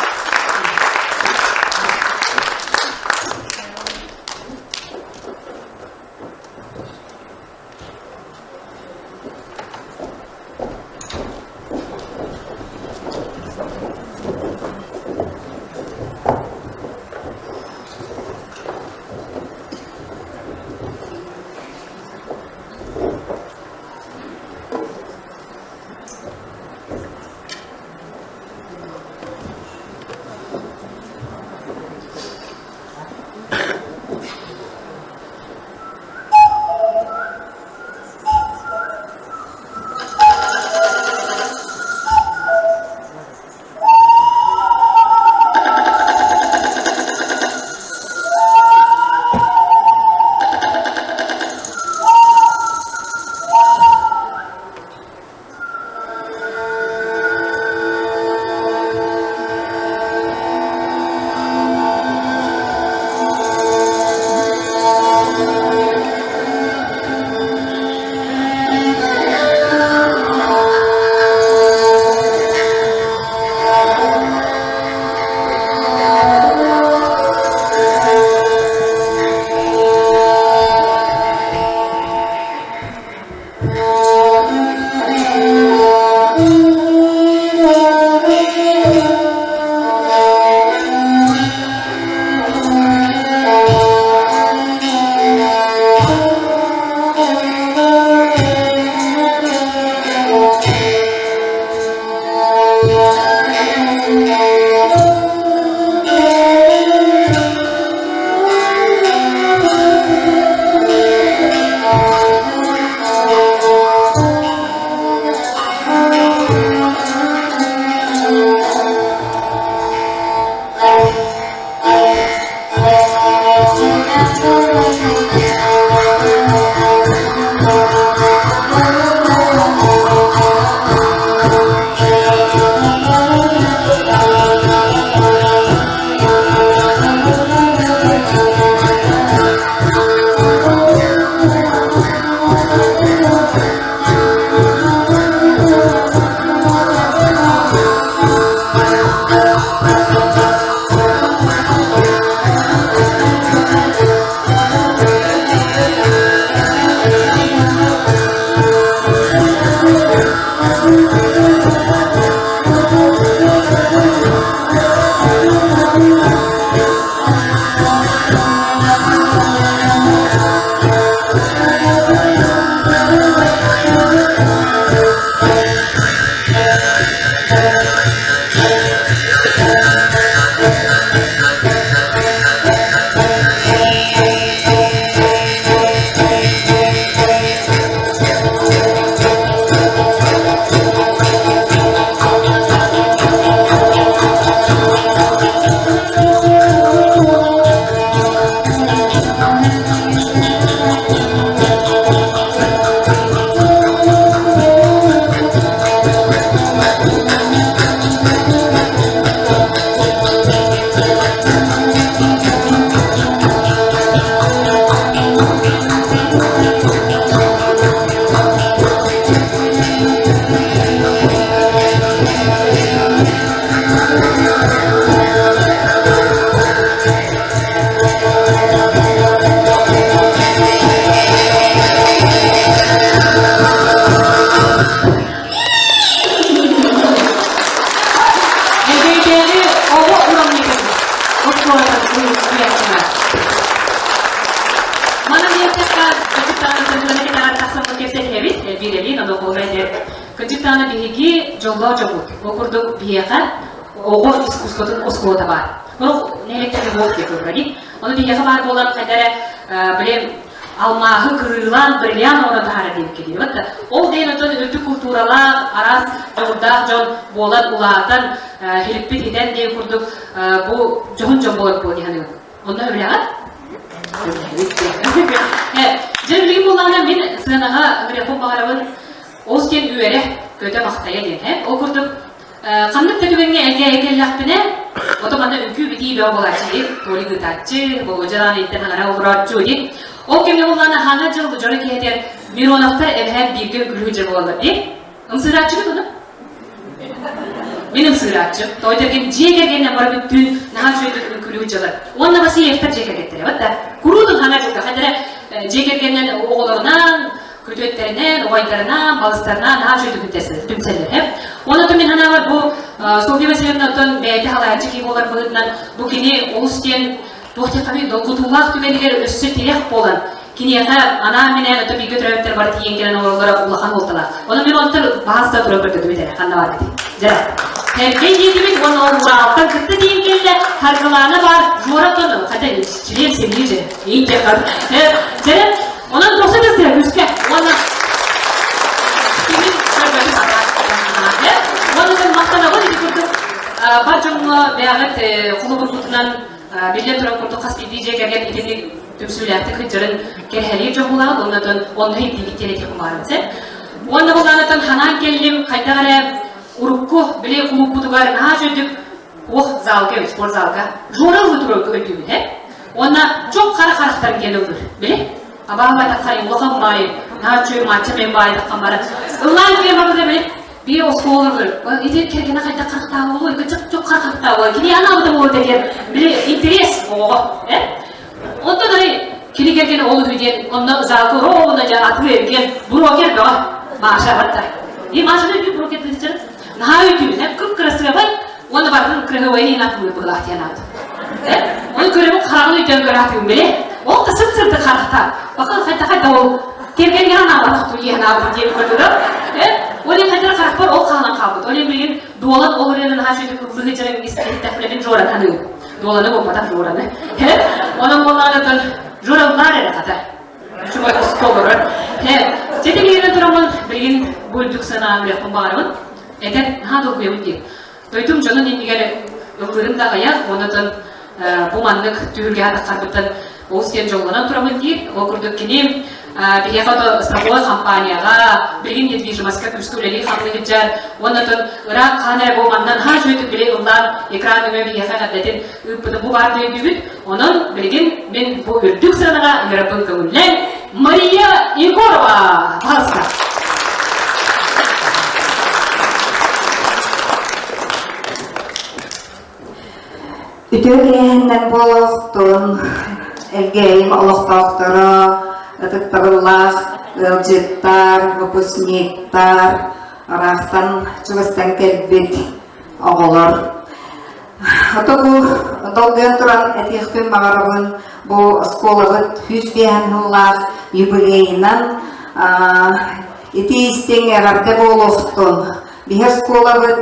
Мана диэтэххэ, кырдьык даҕаны кэтэҕэр тахсаммыт кэпсэтиһэбит, элбиирэлиин, ону холобура этэр. Кырдьык даҕаны биһиги дьоллоох дьоммут. Ол курдук биһиэхэ оҕо искусствотын оскуолата баар. Ол нэһилиэктэргэ буолуох диye көрбөдик. Ону биһиэхэ баар буолан хайда эрэ били алмааһы кырыылаан бриллиант оҥорон таһаарар диэбиккэ диир. Вот ол диэн оттон үрдүк культуралаах, араас дьоҕурдаах дьон буолан улаатан, хилиппит хитэн диэн курдук бу дьоһун дьон буолар буо диһаныгын. Онно өбүлэҕит? Дьэ билигин буоллаҕына мин сыанаҕа ыҥырыахпын баҕарабын ол кэм үөрэ көтө махтайа диэн һэ ол курдук Ханнык да түгэҥҥэ элгээйи кэллэхпинэ, ото манна үҥкүү-битии бөҕө буолааччы дии, Толик ыытааччы, Болуодьа даҕаны иттэн хаҥара олорооччу дии. Ол кэмҥэ буоллаҕына хаҥа дьыл дьоро киһитигэр Мироновтар эбэһээт бииргэ үҥкүүлүү сылдьар буолаллар дии. Ымсыырааччыгыт ону? Мин ымсыырааччы. Тоҕо диэтэргин дьиэ кэргэнинэн бары бүттүүн наһаа үчүгэйдик үҥкүүлүү сылдьаллар. Уонна Васильевтар дьиэ кэргэттэрэ вот да. Куруутун хаҥа дьылга ханна эрэ дьиэ кэргэнинэн оҕолорунан күтүөттэринэн, убайдарынан, балыстарынан наһаа үчүгэйдик түмсэллэр. Э? Уонна мин санаабар бу Софья Васильевна оттон бэйэтэ халааччы киһи буолар быһыытынан бу кини олус диэн туох диэххэ долгутуулаах түгэнигэр өссө тирэх буолан киниэхэ анаан-минээн ото бииргэ төрөөбүттэр бары тиийэн кэлэн олороллоро улахан суолталаах. Онон мин онтон баһаста туран көрдөтүбүт эрэ ханна бар эбит. Дьэ, Сергей диэтибит уонна ол Уралтан кытта тиийэн кэллэ, Харгылаана баар, Жора тону, хотя член семьи же, иинчэ Дьэ, Онон тохсо кыстыра күскэ уонна кимин көрбөтүм Уонна мен махтанабын ити курдук бар дьоҥҥо бэйэҕит холобургутунан биллэн турар курдук хас биирдии дьиэ кэргэн итинник түмсүүлээхтик сылдьарын кэрэһэлиир дьон буолаҕыт оннотон онно иһиттиибит диэн этиэх баҕарабын сеп уонна булаанатан ханаан кэллим хайдах эрэ урукку били кулууппутугар наһаа үчүгдүк Ох, залга эбит, спортзалга. Жора ылы турар өйдүүбүн, э? Уонна чоп хара харахтар диэн ыллыр. Били? Абаабай таххай, улахан баайы, наһаа үчүгэй матча мен баайы таххан бара. Ыллаан киэн барбыта били, бие оскуолалар ити кэргэнэ хайдах харахтаах буолуой, чоп чоп хара харахтаах буолуой. Кини анаабыта буолуо диэн, били интерес оҕоҕо, э? Онтон арай кини кэргэнэ ол үһү диэн, онно залга ровно дьэ атыы эргиэн брокер бөҕө Маша барда. И Машаны өйдүү брокер дыыччары наһаа өйдүүбүн, э, кып-кырасыабай уонна барытын кырасыабайын иһин атылыыр быһыылаах диэн аат. Э, ону көрөбүн хараҕын өйдөөн көрө били. Ол да сып-сырдык харахта. Бакын хайда-хайда ол кэргэнигэр анаабатах туу диэн аабыт диэн көрдөрөр. Э, ол иһин хайдара харахпар ол хаалан хаалбыт. Ол иһин билигин дуолан ол ырыаны наһаа үчүгэй ыллыы сылдьар истэхпинэ мин Жораны саныыбын. Дуоланы буолбатах Жораны. Онон буоллаҕына Жора ыллаар эрэ хата. Чугас толорор. Чэ билигин тураммын билигин бу үрдүк санаа үрүөхпүн баҕарабын. Этэр наһаа долгуйабын диэн. Дойдум дьонун иннигэр ыллыырым да аҕыйах, оннотон бу маннык түһүлгэҕэ тахсарбыттан олус диэн дьоллонон турамын диир. Ол курдук кини биһиэхэ ото страховой компанияҕа билигин недвижимостька күүскэ үлэлии хамныы сылдьар уонна отон ыраах хаан эрэ бу манна наһаа үчүгэйдик били ыллаан экран нөҥүө биһиэхэ эҕэрдэтин ыыппытын бу баар өйдүүбүт. Онон билигин мин бу үрдүк сыанаҕа ыҥыраппын көҥүллээн Мария Егорова, пожалуйста. Үтүө киэһэннэн буолуохтун, Элгээйим олохтоохторо, ытыктабыллаах ыалдьыттар, выпускниктар, ыраахтан чугастан кэлбит оҕолор. Ото бу долгуйан туран этиэхпин баҕарабын, бу оскуолабыт 105 сыллаах юбилейынан ити истиҥ эҕэрдэ буолуохтун. Биһи оскуолабыт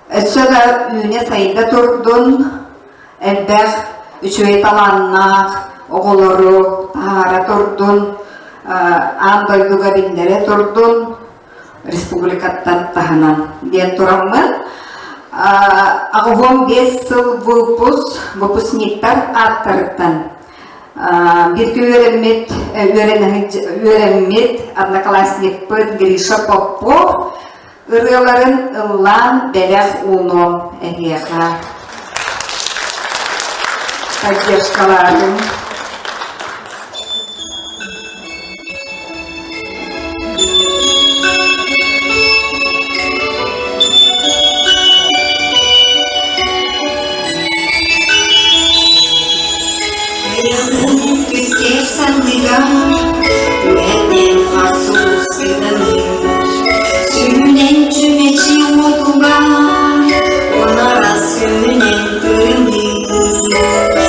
Өссө да үүнэ-сайда турдун, элбэх үчүгэй талааннаах оҕолору таһаара турдун, аан дойдуга биллэрэ турдун, республикаттан таһынан диэн тураммын, 85 сыл выпуск, выпускниктар ааттарыттан бииргэ үөрэммит, үөрэммит одноклассникпыт Гриша Попов Ырыаларын ыллаан бэлэх уунуом эһиэхэ. Поддержкалаатым. Күстээх санныга Түһэтин хасус Сүүнэн чүмэчи уотугар Онора сүүнэн тырымныы.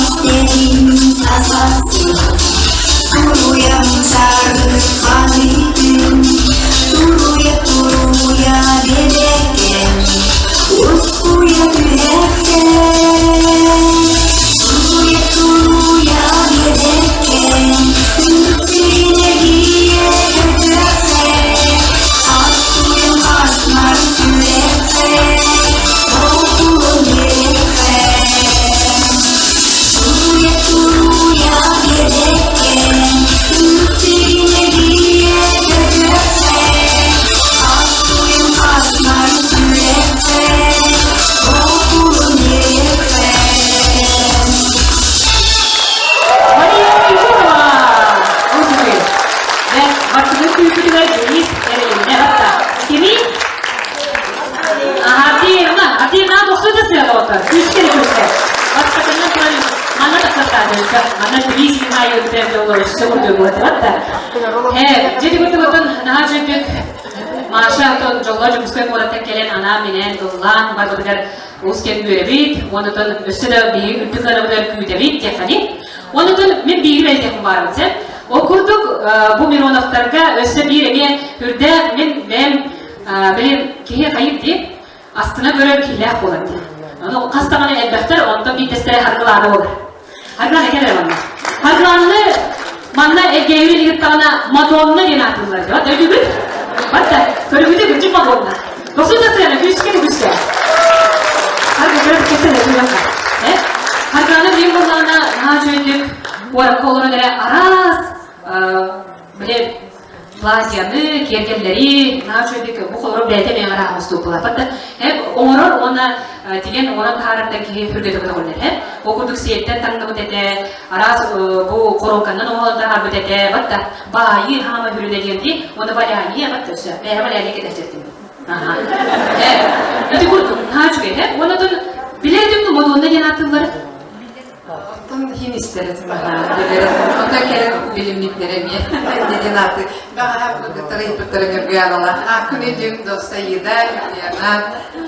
истэбин сасасым Туруйам сарыханыытын Туруйа, туруйа биэбэкэм Уоскуйа түһэхтэн Туруйа, туруйа биэбэкэм Үксүн эргийэ көтүөххэ Астуйан хаснар сүрэххэ Окулун биэрэххэ Туруйа, туруйа биэбэкэм Үксүн эргийэ көтүөххэ Астуйан хаснар сүрэххэ Окулун биэрэххэ Мария Егорова! Үчүгэй. Дьэ, бастакы күүпүтүгэр Денис эрилиннэ батта. Кими? Ардиевна, Ардиевна тохсу да сыа доҕоттор. Күүскэ да күүскэ. Бастакынан туран манна тахсаттаатыҥса. Манна Денис Михайлович бүтэрдэ олор өссө курдук буолла батта. Э, дьэ дигутугутун наһаа үчүгдүк Маша отон дьоллоо Дьокуускай куораттан кэлэн анаан-минээн ыллаан барбытыгар Олус кэм үөрэбит, онутун өссө да биһиги үрдүк ыарабытыгар күүтэбит диэххэ Онутун мин биири бэлиэтиэхпин баарбын сэ. Ол курдук бу Мироновтарга өссө биир эмиэ үрдээх мин бэйэм били киһи хайыр дии астына көрөр киһилээх буолар дии. Ону хас даҕаны элбэхтэр, онтон биирдэстэрэ Харгылаана буолар. Харгылаана кэлэр манна. Харгылаананы манна Элгээйи илигиттаҕына Мадонна диэн ааттыыллар дии. Өйдүүгүт? Батта, көрүгүтэ күрдьүк Мадонна. Досун да сыана күүскэ күскэ. Харгы көрүп кэпсэнэ туйаха. Э? Харгылаана билим боллаана наһаа үчүгэйдик куоракка олорон эрэ араас били платьяны, киэргэллэри, наһаа үчүгэйдик бу холоро бэйэтэ эмиэ араах устууппалааппат да оҥорор уонна тигэн оҥорон таһаарардан киһи хүргэтэ көтөҕүллэр һэ ол курдук сиэттэн таҥныбыт этэ араас бу коронканнан оҥорон таһаарбыт этэ батта баайыы хаама хүрүнэ диэн дии уонна валяние батта өссө бэйэ валяние кэтэһчэттим ити курдук наһаа үчүгэй һэ уонна билэр этим модуонна диэн ааттыыллар Оттон хин истэр этим аһаа, билэр этим. Оттон кэлэн билиммиттэрэ эмиэ диэн ааты. Бэҕэһээ кыргыттара ыйыппыттара Ньургуяналаах. Ааккын өйдүүм Саида, Юлиана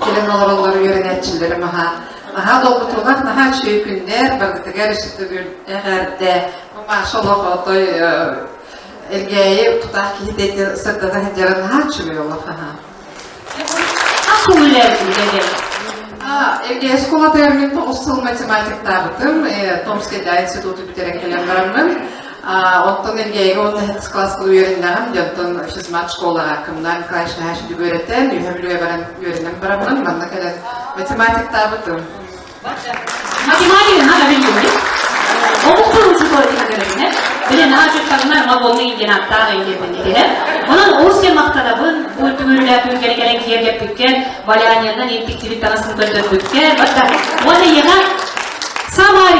кэлэн олороллор үөрэнээччилэрим аһаа. Наһаа долгутуулаах, наһаа үчүгэй күннэр, барытыгар өссө төгүл эҕэрдэ. Бу Маша олох отой Элгээйи тутаах киһитэ сырдата сылдьара наһаа үчүгэй олох аһаа. Элгээйи оскуолатыгар мин тоҕус сыл математиктаабытым, Томскайдаа институту бүтэрэн кэлэн бараммын. Онтон Элгээйигэ уонна сэттис кылааска үөрэннэҕим, дьэ онтон физмат школаҕа Кымнаа Николаевич Наһаевич үөрэтэн, үһэ Бүлүүгэ баран үөрэнэн бараммын, манна кэлэн математиктаабытым. Математика наһаа билиҥҥи. Омуктар учуутала диэн Биле наһаа чуттагына мабонны индиэн аттаах индиэн Онон олус кэм махтанабын бу түгүрүлээ күнгere кэлэн киэргэппиккэ, валяняннан иттиктибит таҥасын көрдөрбүккэ, батта уонна ийэҕэ Самая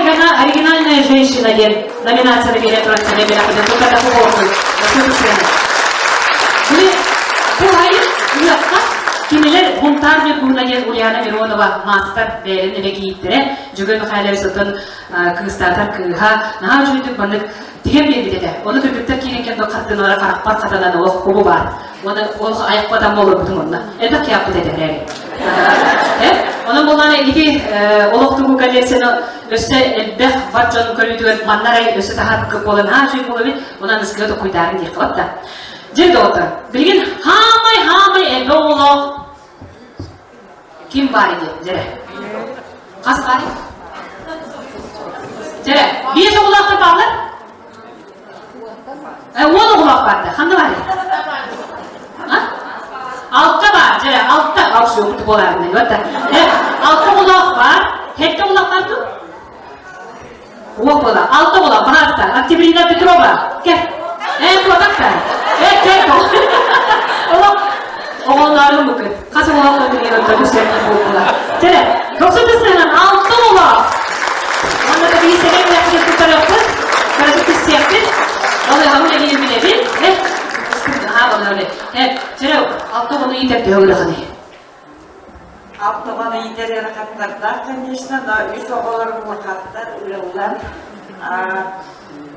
оригинальная женщина диэн номинацияны биэрэ туран сэмэ билэхпитин тутата кубуордун. Бу айын ыахха кинилэр Бунтарь Ньургуһуна диэн Ульяна Миронова маастар бэйэлэрин эмэ кийииттэрэ Дьөгүөр Михайлович оттон кыыстаатар кыыһа наһаа үчүгэйдик маннык тигэн биэрбит этэ. Ону кыргыттар киирэн кэлбит хартыыналара харахпар хатанан олох кубу баар. Уонна ол айахпатан олорбутум онно. Элбэх киһи этэ эрээри. Онон буоллаана ити олох тугу коллекцияны өссө элбэх бар дьон көрүүтүгэр манна арай өссө таһаарбыкка буолан аа үчүгэй буолабит онон ыскыга токуйдаарын диэххэ батта. Дьэ доҕоттор, билигин хаамай хаамай элбэх оҕолоох ким баар диэн дьэрэ. Хас баар? Дьэрэ, биэс оҕолоохтор бааллар? 10 оҕолоох баар да, ханна баар? Алта баар, дьэрэ, алта. Ал все, буолаарынай, вот Алта оҕолоох баар, хэттэ оҕолоох баар ту? Уох буола, алта буола, пожалуйста, Октябрина Петрова, кел. Э, куотакта. Э, кел. Олох оҕолорум букы. Хас оҕолоох көтүрген отто бүсэрнэ буолла. Тере, досутысынан алта оҕолоох. Онно да биһи сэгэн үрэхпит туттарыахпыт, кыратык түссиэхпит. Ол эҕэбин эбиин билэбин. Э, аха, онно Э, тере, алта оҕону иитэр төһө улаханый? Алтаҕаны иитэр ыарахаттардаах, конечно, но үс оҕолорум улахаттар ыаллар.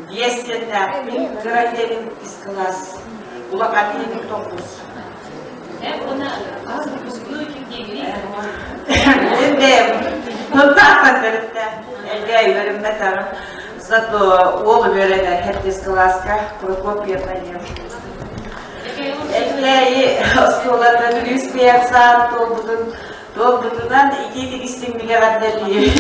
Биэс сиэннээхпин, кыра диэним иккис кылаас, улахан диэним тоҕус. Мен бэйэм Мынтаахтан төрүттээх. Элгэ Элгээйи үөрэммэтэҕим. Зато уол үөрэнэр хэттис кылааска Прокопьевна диэн. Элгээйи оскуолатын 105 саат туолбутун туолбутунан итиитик истиҥник эҕэрдэлиир.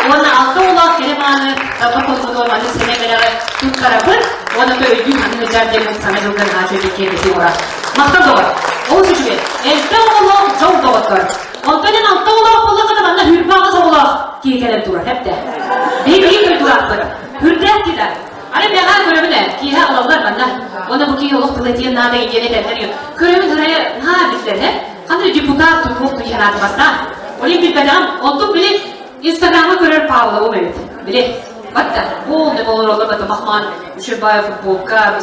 Уонна алта оҕолоох кэрэ мааны таба холботуон маннык сэмэй бэлэҕи туттарабыт уонна өйдүү маннык ыдьаар диэн саҥа дьылга наһаа үчүгэй киэргэтии оҥорор. Махтал доҕор. Олус үчүгэй. Элбэх оҕолоох дьол доҕоттор. Онтон эн алта оҕолоох буоллаххына манна хүрбэ аҕыс оҕолоох киһи кэлэн турар эптэ. Биһиги биир дойдулаахпыт. Хүрдээх киһи. Аны бэҕээ көрөбүн ээ, киэһэ ылаллар манна. Уонна бу киһи олох тыла диэн наада диэн этэллэр. Көрөбүн ырайа наһаа биллэр, э? Ханна депутат туох киһи анаатыбастаан. Олин билбэтэҕим. Онтум били Инстаграмы көрөр Павловым эбит. Били батта полный болороллор бата махман Үшөбаев футболка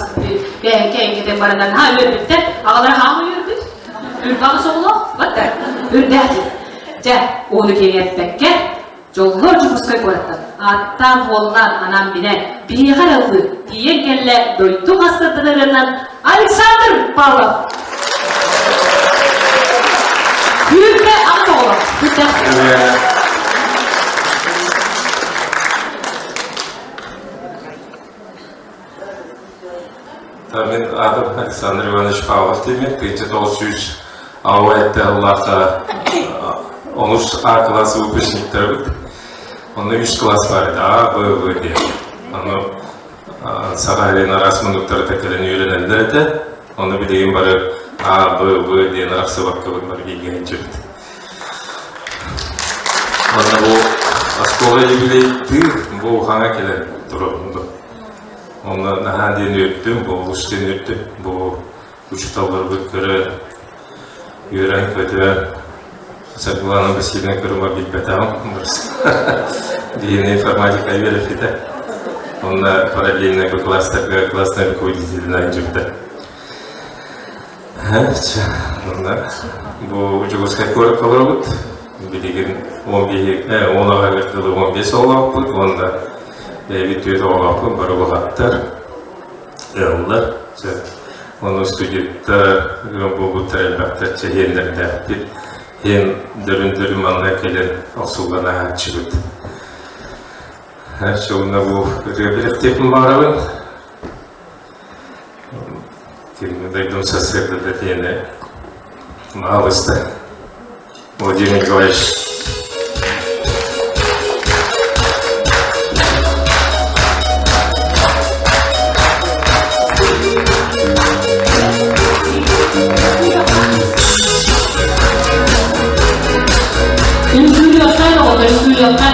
бэһэҥкэ эҥкэтен баранан ха үөрбүттэр. Аҕалара хаама үөрбүт. Үрбаҕы соҕолох батта үрдээтин. Дьэ, ону киэҥэппэккэ Дьоллор Дьокуускай куораттан ааттаан-суоллаан анаан билэн, биһиэхэ эрэ ыллыы тиийэн кэллэ дойду хастардарынан Александр Павлов. Күүрбэ аҕыс оҕолор. Мин аатым Александр Иванович Павлов диэммин, 1900 аҕа этте онус А класс выпускниктарыбыт. Онно үс класс бар этэ, А, Б, В диэн. Ону саха сирин араас муннуктарыта кэлэн үөрэнэллэр этэ. Ону билигин бары А, Б, В диэн арахсыбаккабыт бары бииргэ сылдьыбыт. Онно бу оскуола юбилейдыы бу хаҥа кэлэн турар. Онно наһаа диэн үөрдүм, бу олус диэн үөрдүм. Бу учууталларбыт көрө, үөрэн-көтө, Саргылана Васильевна көрүмэ билбэтэҕим. Биһиэни информатика үөрэппитэ. Онно параллельно бу класстарга классный руководителинэн дьыбыта. Онно бу Дьокуускай куоракка олоробут. Билигин 11 он аҕа дылы 15 оҕолоохпут уонна бэйэбит түөрт оҕолоохпут бары улахаттар, ыаллар. Ону студенттар, ыал буолбуттар элбэхтэр чэһиэннэрдээхпит. Иһин дөрүн-дөрүн манна кэлэн охсуллан аһааччыбыт. Чугуна бу ырыа билэхтиэхпин баҕарабын. Ким дойдум сарсыардата диэни маалыста. Владимир Николаевич. Үҥкүүлүөххэ, оҕолор үҥкүүлүөххэ.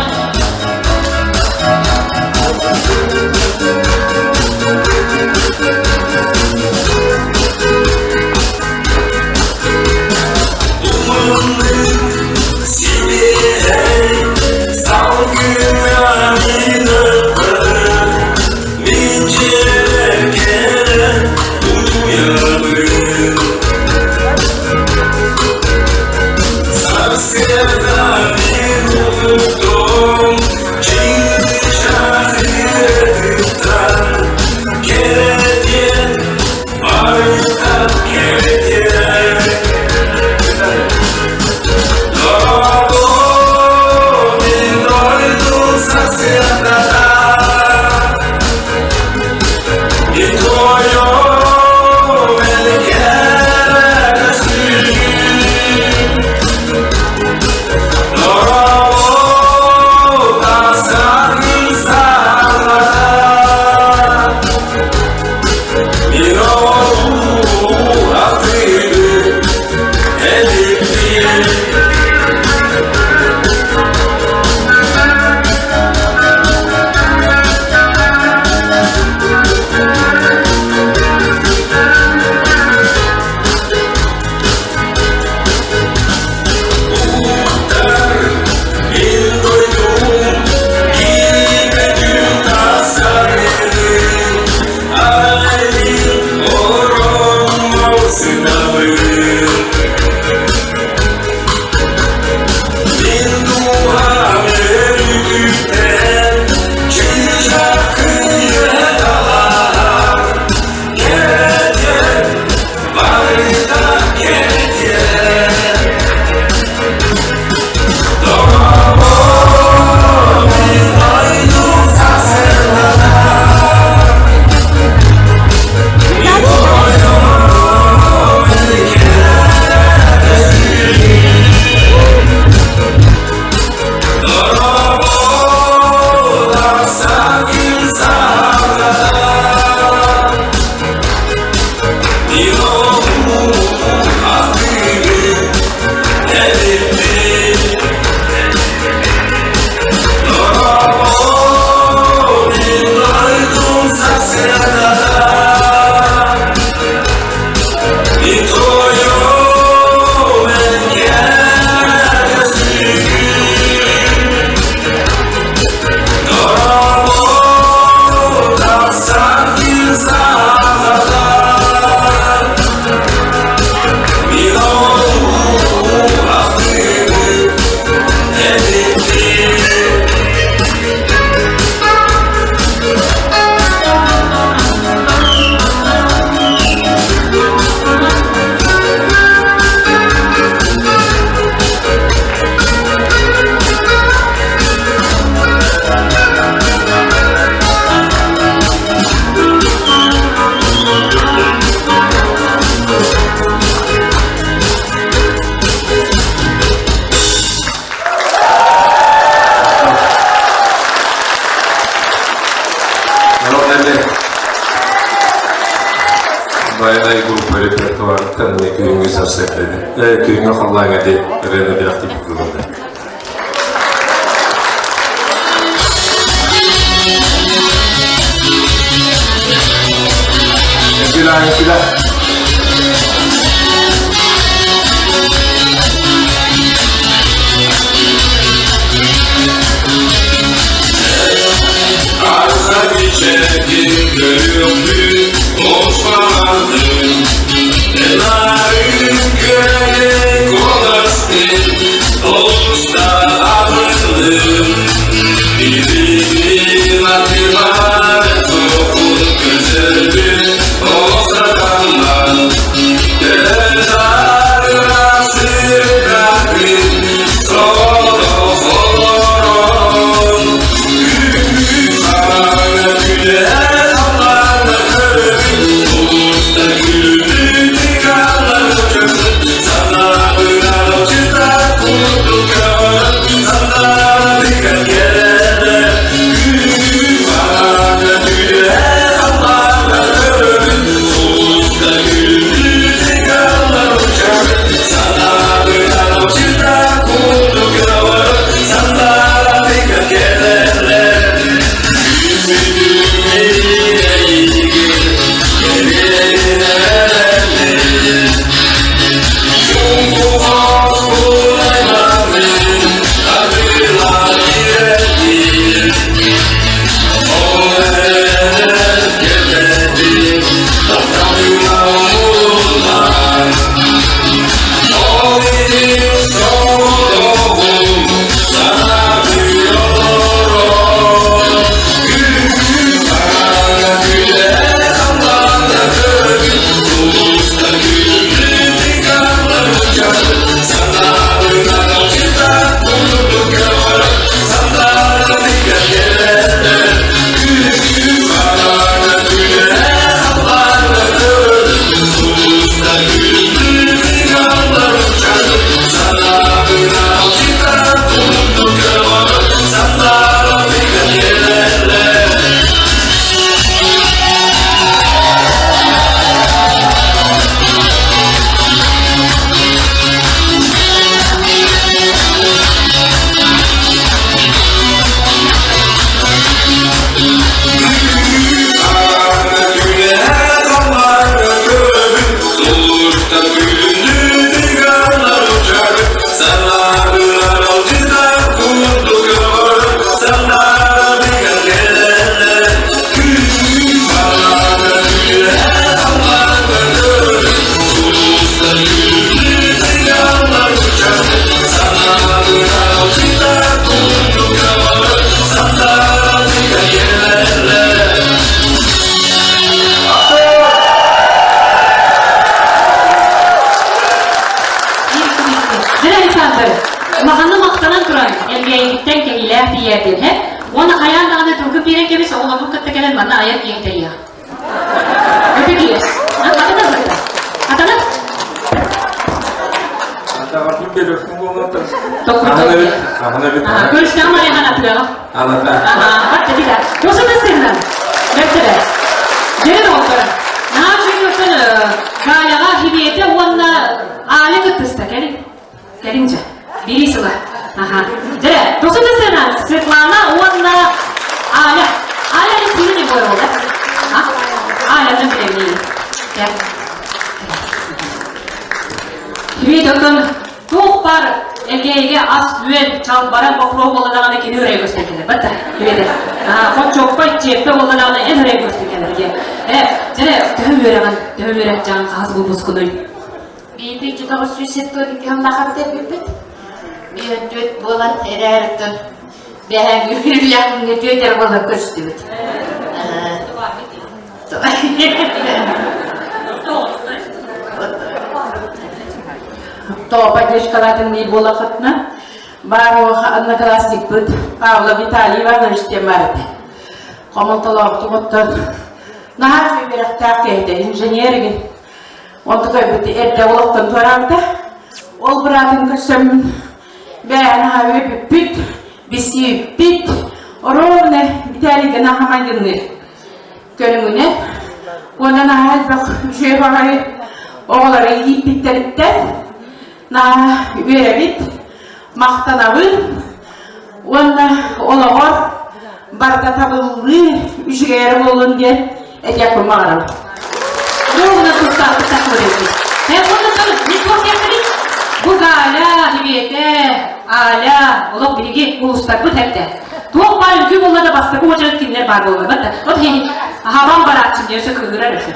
Байанай группа репертуарыттан күһүҥҥү сарсыарда күһүҥҥү халлааҥҥа диэн ырыаны бэлэхтиибит буолла. Сюда, сюда. Дьэ, Александр, улаханнык махтанан туран, Элгээйигиттэн кэһиилээх тиийээтин, һэ? Уонна хайаан даҕаны тылгын биэрэн кэбис, оҕолорбун кытта кэлэн манна айар киэҥ тэрийиэх. Ытык иэс. Хатана бытта. Хатана? Көрүстэҕим айахан атыаҕа. Аха, тэтига. Тосын ыстырынан. Бэртэрэ. Дьэ, доҕоттор. Наһаа үчүгэй оттон Галяҕа Хибиэтэ уонна Аля кыттыста. Кэлин. Кэлин дьэ. Бири сыла. Аха. Дьэ, тосын ыстырынан Светлана уонна Аля. Аля Алексеевна Егорова. Аляны билэмниин. Кэл. Хибиэтэ оттон Туох баар Элгээйигэ ас-үөл, чалбаран боппуруоһу буолла даҕаны кини өрөй көстөн кэлэр. Батта, кибэтэ. Хоччуоппай, чиэппэ буолла даҕаны эн өрөй көстөн кэлэр диye. Э, дьэ, төһө үөрэҕин, төһө үөрэх дьаҥ хаһыс булбускунуй? Биирдии 972 сыллаахха бүтэрбиппит. Биир түөрт буолан эрээртэн бэһэҥ үһүлэхҥэ түөрт эрэ буолан көрүстүбүт. То поддержкалаатын дии буолахытына баар одноклассникпыт Павлов Виталий Иванович диэн баар этэ. Хомолтолоохтук оттон наһаа үчүгэй үөрэхтээх киһи инженер игин. Онтукай бит эрдэ олохтон туораабыта. Ол быраатын көрсөммүн бэйэ наһаа үөрбүппүт, бисииппит, оруобуна Виталийга наһаа майгынныыр. Көрүҥүнэн. Уонна наһаа элбэх үчүгэй баҕайы оҕолору ииппиттэриттэн наһаа үөрэбит, махтанабын уонна олоҕор барыта табыллыы үчүгэй эрэ буоллун диэн этиэхпин баҕарабын. Ровно тустаахпыт тахмырыйбыт. Эн оннуттан не туох диэхпиний? Бу Галя, Ибиэтэ, Аля, олох биһиги улуустарбыт эрдэ. Туох баар үҥкүү буолла да бастакы уочарат кинилэр баар буолла да. Вот хени хабан барааччым диэн өссө кыыһырар өссө.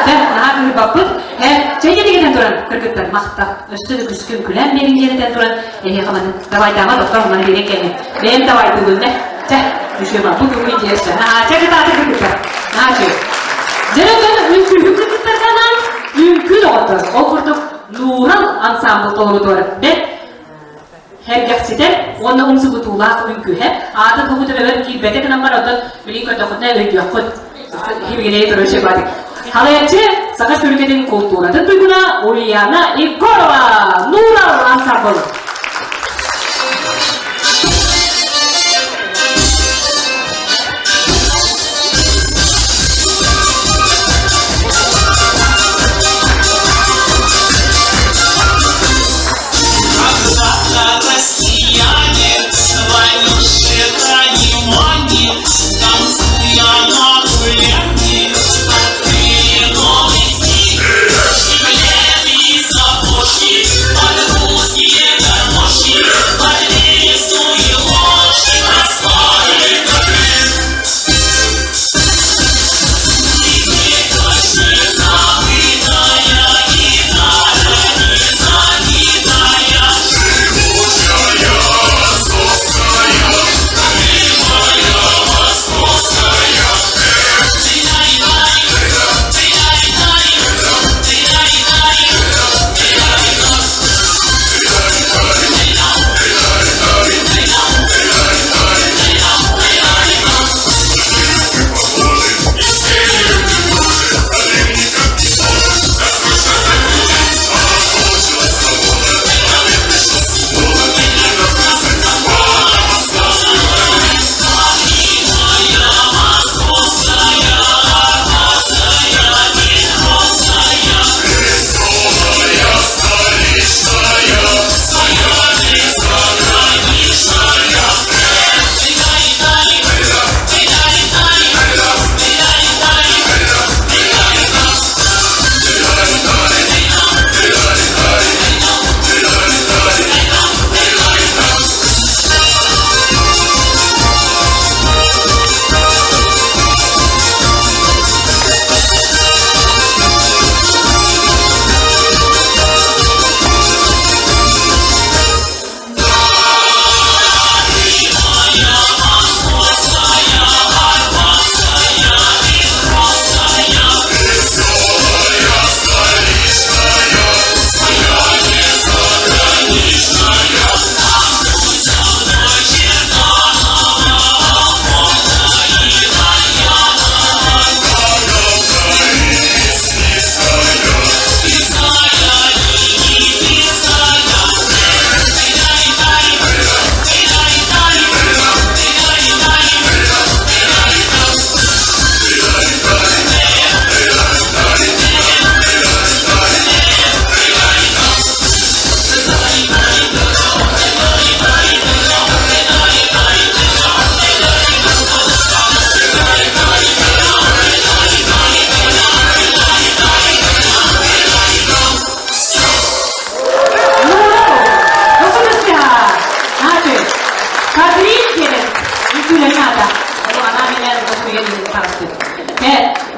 Дьэ, наһаа кыыһырбаппыт. Э, чэй диэн туран кыргыттар махта. Өссө да күскүн күлэн биэриҥ диэн этэн туран, эһиэхэ маны давайдаама доктор маны биэрэн кэлин. Бэйэм давайдыыбын да. Чэ, үчүгэй бу күҥҥү диэсэ. Аа, чэ кытааты кыргыттар. Наһаа үчүгэй. Дьэ, оттон үҥкүүһү кыргыттарга үҥкүү доҕоттор. Ол курдук Нуурал ансамбл толорутугар бэрт Сэргэхситэр уонна умсугутуулаах үҥкүүһэ аатын тугу төбөбөр киирбэтэ гынан баран оттон билигин көрдөххүтүнэ өйдүөххүт. Евгений Петрович Иванович. Халаяччы Саха Республикатын култууратын туйгуна Ульяна Егорова Нурал ансамбл. Россияне свое понимание, танцуя на гулянье, открыли новый стиль. Штиблеты и сапожки, под русские гармошки, под лесную ложки проспали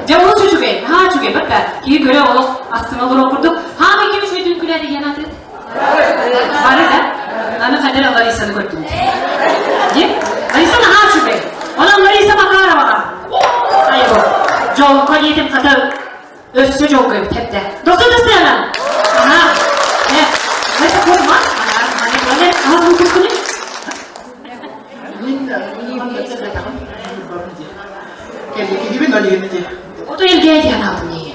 Дьэ олус үчүгэй, наһаа үчүгэй, батта киһи көрө олох астына олорор курдук. Хаама ким үчүгэй үҥкүүлээтэ диэн аатыт? Бары да? Аны хадара Ларисаны көрдүм. Дии? Лариса наһаа үчүгэй. Онон Лариса Макароваҕа. Айбо. Дьолго диэтим хата Өссө дьолго эбит хэптэ. Досун дастыана. Аха. Э, Лариса курма. Аха, маны маны аха выпускник. Мин Кэлликигибин олиһимити. Ото елге дианаатын неге.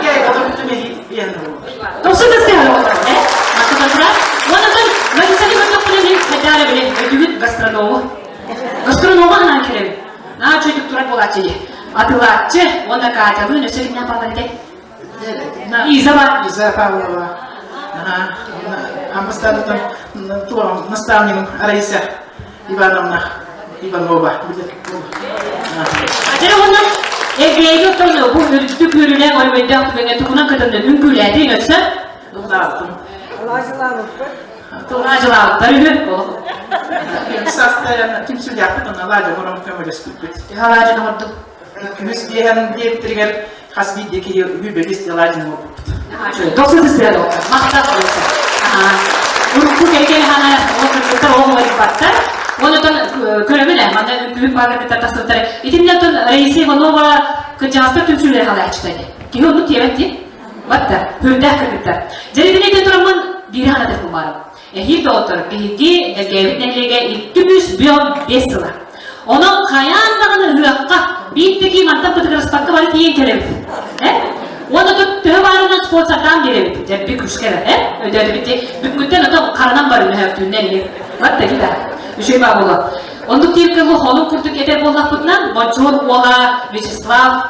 Ге, ото бүтүн биэн Досун дастыана отор, э? Маты батыра. Онотон Ларисаны көрдөккүнэ мин хайдаара биле өйдүгүт гастроному. Гастронома анаан келебин. Наа чөйдүк турар буолааччы дии. Атылааччы уонна Катялыын өссө кимнээх бааллар этэй? Иза бар. Иза Павлова. Амбастадытын наставнигым Раиса Ивановна Иванова. Дьэ уонна Эбээги оттон бу үрдүк үөрүүлээх өрөгөйдөөх түгэҥҥэ тугунан кытыннын үҥкүүлээтиҥ өссө? Ыллаабытым. Алаадьылаабыттар үһү. Састайан түмсүүлээхпит онно алаадьы оҥорон көмөлөспүппүт. Төһө алаадьыны оҥордуҥ? Күнүс биэһэн диэбиттэригэр хас биирдии киһи үһү бэлис алаадьыны оҥорбуппут. Дохсун сыстыра доҕоттор. Махтал болса. Урукку кэргэн хана ол кыргыттар ол уларыппаттар. Онтон көрөбүн ээ, манна үҥкүүһүт баар кыргыттар тахсыбыттар. Итиннэ оттон Раиса Иванова кырдьаҕастар түмсүүлэрэ халааччыта дии. Киһи оннук тиэбэт дии. Батта, хүрдээх кыргыттар. Дьэритин тураммын биири ханатыахпын баарым. Эһиил доҕоттор, биһиги Элгээбит нэһилиэгэ 205 сыла. Онон хайаан даҕаны ыһыахха биир да киһи мантан бытыгыраспакка бары тиийэн кэлэбит. Э? Уонна тут төһө баарынан спонсордаан биэрэбит. Дьэбби күшкэ э? Өйдөөтүбүт дии. Бүгүҥҥүттэн ото харанан бары мөһөөктүүннэр иһин. Батта да. Үчүгэй баа буолуо. Оннук диир кылы холун курдук этэр буоллахпытынан, Бончуон уола Вячеслав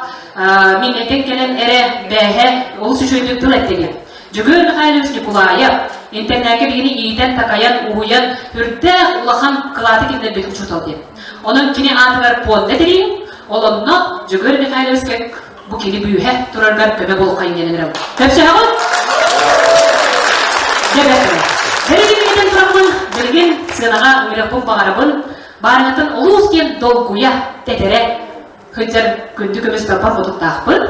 мин этэн кэлэн эрэ бээһэ олус үчүгэйдик тыл эттиги. Дьөгүөр Михайлович Ньукулаайап интернакка биһигини иитэн-такайан, уһуйан, үрдээх улахан кылааты киллэрбит учуутал диэн. Онон кини аатыгар пуонда тэрийэн, ол онно Дьөгүөр Михайловичка бу кини бүүһэ тураргар көмө буолуоххайын диэн ыҥырабын. Көрсөһөҕүт? Дьэ бэрт Бэригин тураммын, билигин сыанаҕа ыҥырыахпын баҕарабын. Баарыҥатын олус диэн долгуйа, тэтэрэ сылдьар күндү көмүс талбар хотуктаахпыт.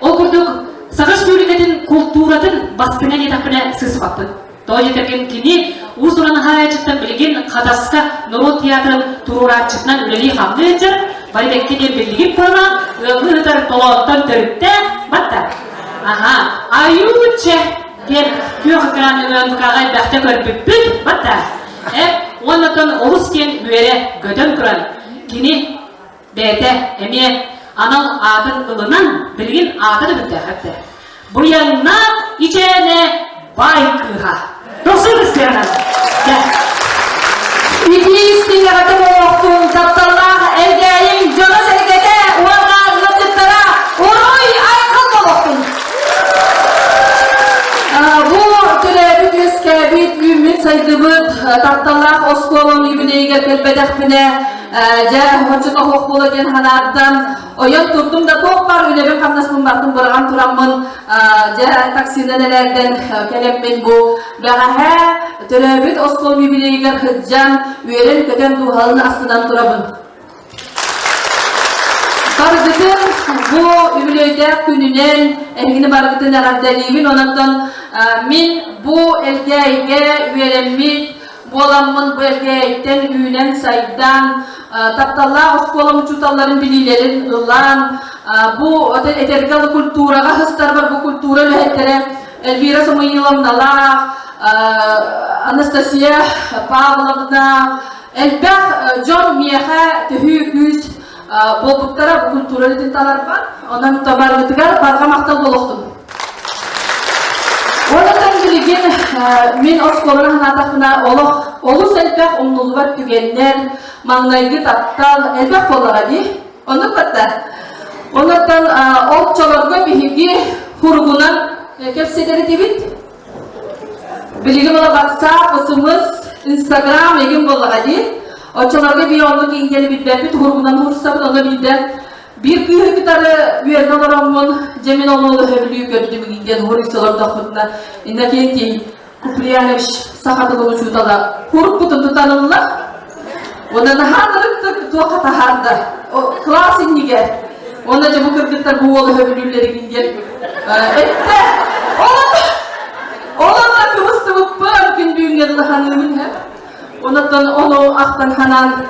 Ол курдук Саха Республикатын култууратын бастыҥа диэтэхпинэ сыыспаппын. Тоҕо диэтэргин кини уус-уран хаһаайаччыттан билигин Хатаска норуот театрын туруорааччытынан үлэлии-хамныы сылдьар, бары бэккэ диэн биллигит буола, ыаллыы сытар толооттон төрүттээх батта. Аха, айуучча диэн күөх экран нөҥүө МК-ҕа элбэхтэ көрбүппүт батта. Уонна олус диэн үөрэ көтөн туран кини Бэйэтэ эмиэ анал аатын ылынан, билигин аата да бүттээх эбитэ. Буйаннаах ичээнэ баай кыыһа. Дохсун кыстыанан. Итии истиҥ олохтуун тапталлаах Элгээйим дьоно-сэргэтэ уонна ыалдьыттара уруй айхал олохтун! Бу төрөөбүт үөскээбит, үүммүт сайдыбыт тапталлаах оскуолам юбилейигэр кэлбэтэхпинэ Дьэ, оччото оһох буола диэн санааттан ойон турдум да туох баар үлэбин хамнаспын бартын быраҕан тураммын дьэ таксинан элээрдэн кэлэммин бу бэҕэһээ төрөөбүт оскуолам юбилейыгар сылдьан үөрэн-көтөн дууһалын астынан турабын. Барыгытын бу үбүлүөйдээх күнүнэн эһигини барыгытын эҕэрдэлиибин. Онон мин бу Элгээйигэ үөрэммит буоламмын бу Элгээйиттэн үүнэн-сайдан, тапталлаах оскуолам учууталларын билиилэрин ылан, бу этэргэ дылы культураҕа сыстарбар бу культура үлэһиттэрэ Эльвира Самуиловналаах, Анастасия Павловна, элбэх дьон миэхэ төһүү күүс буолбуттара бу культура үлэтин таларбар. Онон барыгытыгар барҕа махтал буолуохтун. Онон билигин мин оскуоланы санаатахпына олох олус элбэх умнуллубат түгэннэр, маҥнайгы таптал элбэх буоллаҕа дии. Оннук батта. Онон оччолорго биһиги хуругунан кэпсэтэр этибит. Билигин ола WhatsApp, SMS, Instagram эгин буоллаҕа дии. Оччолорго биир оннук иҥгэни билбэппит, хуругунан хурсабыт, онно биирдэ Биир кыыһы кытары үөрэнэ олороммун, дьэ мин ону өһөбүлүү көрдүм диэн уһуруйса олордохпутуна, Иннокентий Куприянович саха тылын учуутала хурукпутун тутан ылла. Уонна наһаа ынырыктык туохха таһаарда. Кылаас иннигэр. Уонна дьэ бу кыргыттар бу уол өһөбүлүүллэригин диэн эттэ. Ол онно кыбыстыбыппын күн бүгүҥҥэ дылы саныыбын һэ. Онон ону ахтан ханаан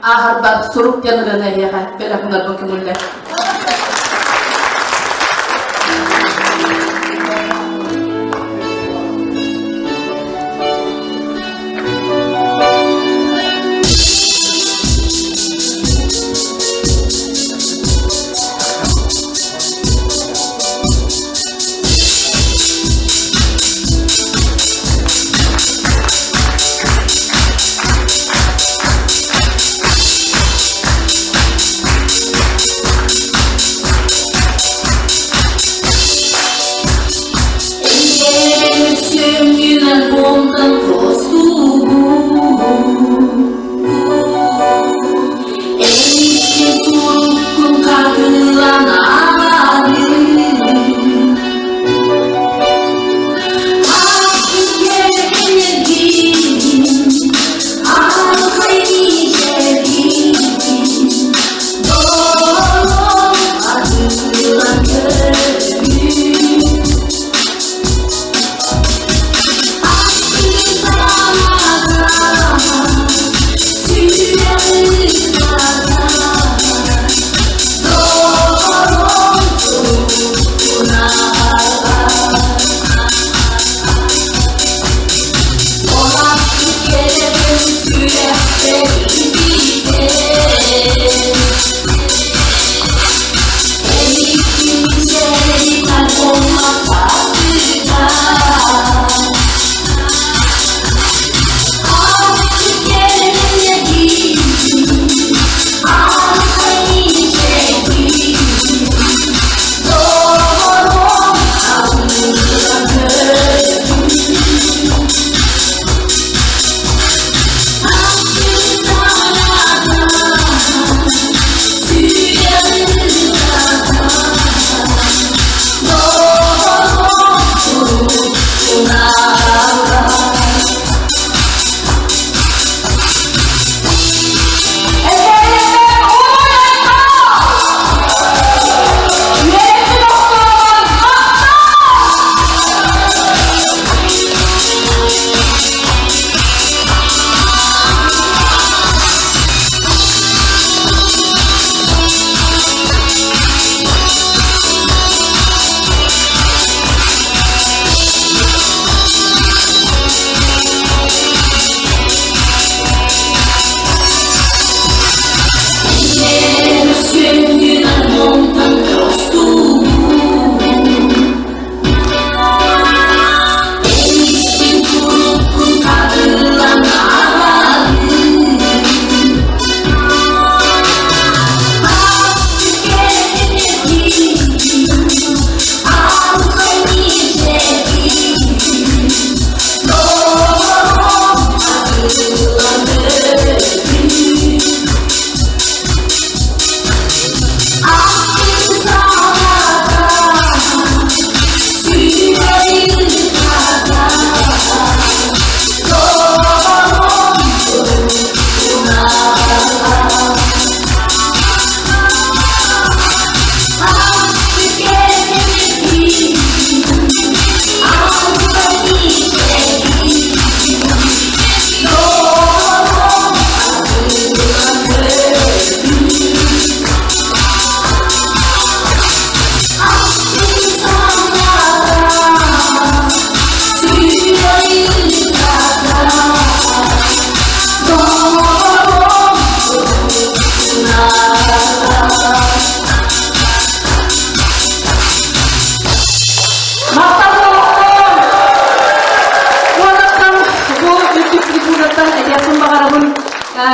ааһарбар сурук диэн ырыаны эһиэхэ бэлэх гынарбын көҥүллэр.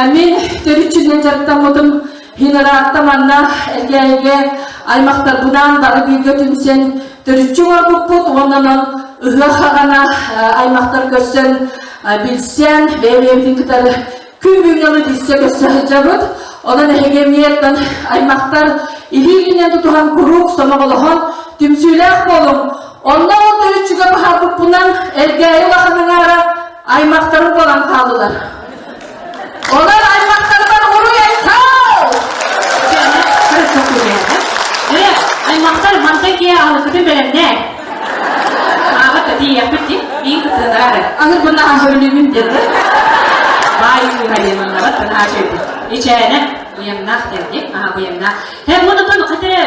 Мин төрүччүнэн дьарыктаммытым Хинераатта манна Элгээйигэ аймахтарбынаан бары бииргэ түмсэн төрүччү оҥорбуппут уонна ыһыах хаҕана аймахтар көрсөн билсэн бэйэ-бэйэбитин кытары күн бүгүн билсэ-көрсө сылдьабыт. Онон эһиги эмиэ аймахтар илии-илиинэн тутуһан куруук сомоҕолоһон түмсүүлээх буолуҥ. Онно ол төрүччүгэ баһаарбыппынан Элгээйи улахан аҥаара аймахтарым буолан хааллылар. Онон аймахтарбар уруй айхал! Э, аймахтар мантан киһи аһылыккытын бэлэмнээ. Ааҕа тиийэхпит дии, миин кытыанарары. Аны бuna аһылыгын деді. Баай кыыһа маннабат танаачы Ичээнэ буйамнаах диэн, аха буйамнаах. Һэ, мунутун хатыра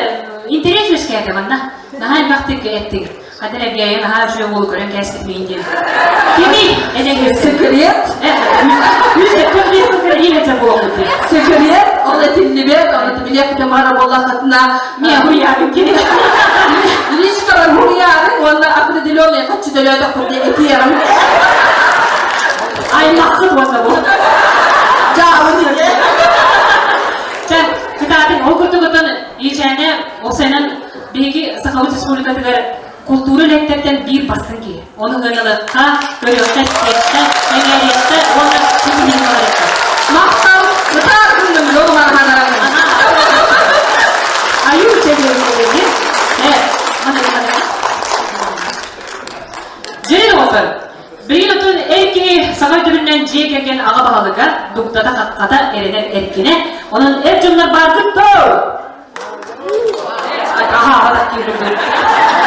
интерес үөскээтэ манна. Наһаа элбэхтик эттиҥ. Хата эргийэн наһаа үчүгэй уолу көрөн кээспит миин диэн. Кимий? Секрет. Секрет, ол этиллибэт, оны билиэхпитэ мара буоллаххытына Мия хуйаабын кини. Личкалар хуйаабын уонна определенный хаччы төлөөтөхпүт этиэҕим. Аймаххыт уонна бу. Дьаабын Чэ, кытаатын, ол курдук отон Иичээнэ Оксанан Биһиги Сахабыт Республикатыгар култуура үлэһиттэртэн биир бастыҥ киһи. Ону ыаналыахха, көрүөххэ, истиэххэ, сэҥээриэххэ уонна ситиһиини баҕарыахха. Махтал! Ытаар күннүм, Аюу чэбиэбитэ Э, мана мана. Дьэ, доҕоттор, билигин отон эр киһи саҥа өйдөбүлүнэн дьиэ кэргэн аҕа баһылыга, дуктата-хаххата эрэнэр эркинэ. Онон эр дьоннор бааргыт доо!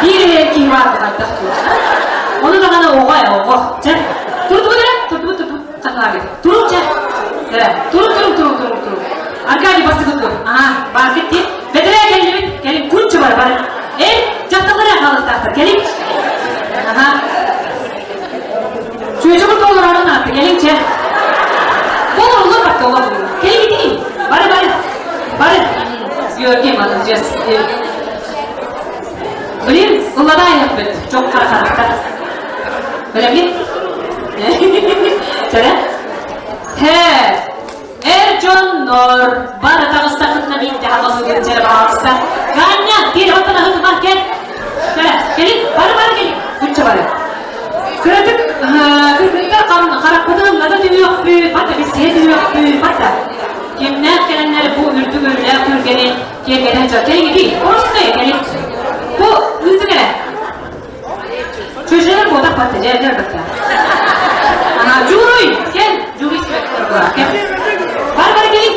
Биир киһи баар хайдах Ону даҕаны оҕо оҕо. Чэ, турдубут эрэ, турдубут, турдубут. Хатылаабыт. Турук чэ. Эрэ, турук, турук, турук, турук, турук. Аркадий бастыгыт тур. Аа, бааргыт дии. Бэтэрээ кэллибит. Кэлин курчу бар бар. Эй, дьахталлары хаалыктаахтар. Кэлин. Аха. Чүөчэ курдук олорорун аатты. Кэлин чэ. Болор, олор. Маладьыас. Блин, ылладаайыппыт. Чок харахарахтар. Билэбит? Чэрэ? Хэ, эр дьоннор бары таҕыстахытына биирдэ хаҕалыгын чэрэ баҕалыста. Ганя, киэр оттон аһытыма кэл. Чэрэ, кэлин, бары бары кэлин. Күнчэ бары. Кыратык кыргыттар харахпытын ыллата түһүөхпүт, батта билсиһэ түһүөхпүт, батта. Кимнээх кэлэннэр бу үрдүк өрүлээх түргэни киэргэтэн дьон кэлиҥ ити, орустай кэлин. Бу ыытык эрэ. Чөжөлөр буотах батта, дьэ батта. Ана, Журуй, кел, Журуй кел. Бар бар кэлин.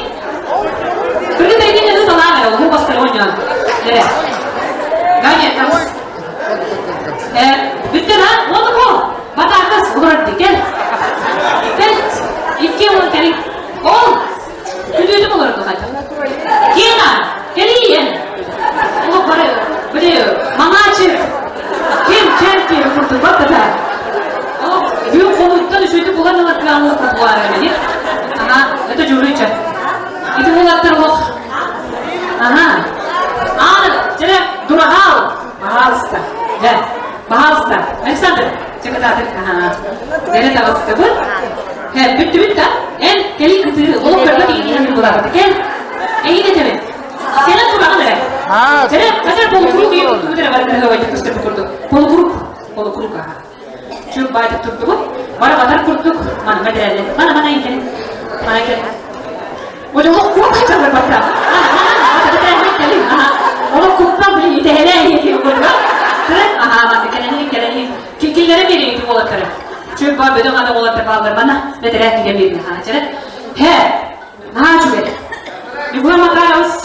Кыргыт эйгин ыт алаан эрэ, улуу бастар ойнон. Эрэ. Ганя, тамыс. Бүттэ да, оны бу. Батаакас, олорор кел. Кел. Икки ол кэлин. Ол! Күлүүтүм олорду хата. Кена, кэлиийэн. Ол бары, били, маҥаачы, ким кем ким курдук баттата. Ол бүгүн хонууттан үчүгүйдүк булан ылар кыааллыктар буолар эбит. Ага, это журуйча. Ити булаттар олох. Ага. Аана, дьэ, дураһаал. Пожалуйста. Дьэ, пожалуйста. Александр, чекатаатык. Ага. Бэрэ таҕыстыбыт. Бүттүбүт да? Эн кэлин кытыы, олох көрбөт иҥиһин булабыт. Кэл, эйин этэбин. Кэлэн тураҕын эрэ. Кэлэ, хатар полукруг ийэ курдук эрэ барытын ыһыабайтык көстөр курдук. Полукруг, полукруг аха. Чүл байтык турдубут. Бары батар курдук, манга дэрэллэ. Мана, мана кэлин. Мана кэл. Олох кук хатар бата. Олох куктан били итэһэлээ иһи курдук. Аха, манна кэлэн кэлэн Киллэрэ биэриҥ уолаттары. Чүл ба бөдөҥ ада уолаттар бааллар манна бэтэрээ киирэн биэрдин хаана чэрэ. Хэ, наһаа үчүгэй. Ньукула Макаровс,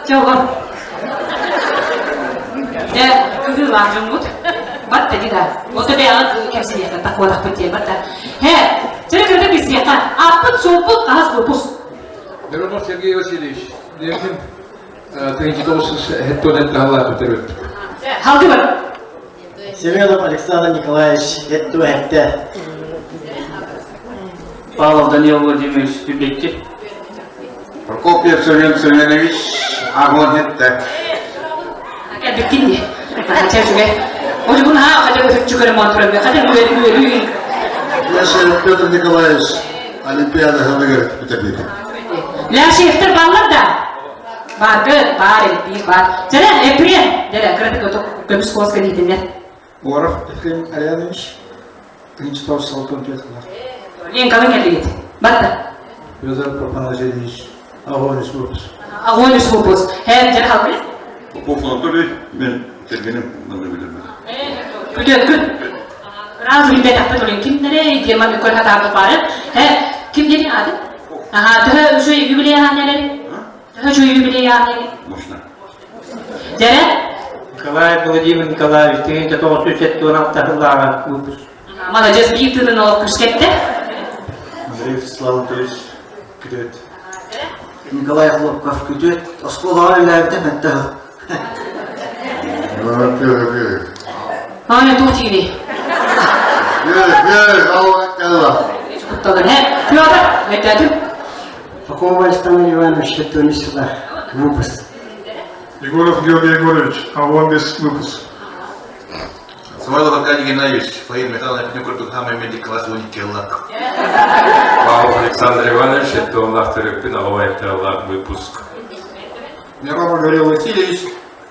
чэ олор. Дьэ, кыһыылаах дьоммут. Батта ди да. Ото бэйэҕит кэпсиэххэ такуотахпыт диэн батта. Хэ, чэрэ кырда билсиэххэ. Ааппыт суоппут хаһас выпуск. Миронов Сергей Васильевич, диэкин 1900 таһалаах бүтэрбит. Халгы бар. Семенов Александр Николаевич, Этту-Эттэ. Павлов Даниил Владимирович, Түбекки. Прокопьев Семен Семенович, Агон Хетте. Кэлбиккин дии. Чэ үчүгэй. Ожугун haa хадя өтүччү көрө монтурабы. Хадя үөрүү үөрүү. Ляшев Петр Николаевич, Олимпиада хылыгар бүтэрбит. Ляшевтер баллар да. Бааргыт, баар элбиир баар. Дьэрэ, эприэ, дьэрэ, кыратык көмүс куоска диитиннэр. Уаров Ефрем Арианович, 1964 сыллар. Ленкалын кэллигит. Батта. Федор Папаназевич, Агонис выпуск. Агонис выпуск. Һэ, дьэрэ халбы. Попов Анатолий, мен кэргэним манна билэрбит. Күтүөккүн. Сразу билбэтэхпит олин кимнэрэ диэман көр хатаабыт баары. Һэ, ким диэн ааты? Аха, төһө үчүгэй юбилей аһан эрэр? Можно. Дьэрэ? Николаев Владимир Николаевич, 1976 сыллааҕы выпуск. Маладьыас, биир тыынын олох күскэттэ. Андрей Вячеслав Анатольевич, күтүөт. Николай Хлопков, күтүөт. Оскуолаҕа үлэлээбитэ мэтте. Аня туох тигини? Федор, өйдөөтүм. Попова Александр Иванович, Тунисла, выпуск. Егоров Георгий Егорович, АОН выпуск. Самойлов Аркадий Геннадьевич, Фаин Михайловна курдук хамай медик класс уникелла. Павлов Александр Иванович, это он авторы Пиновая выпуск. Миронов Гаврил Васильевич,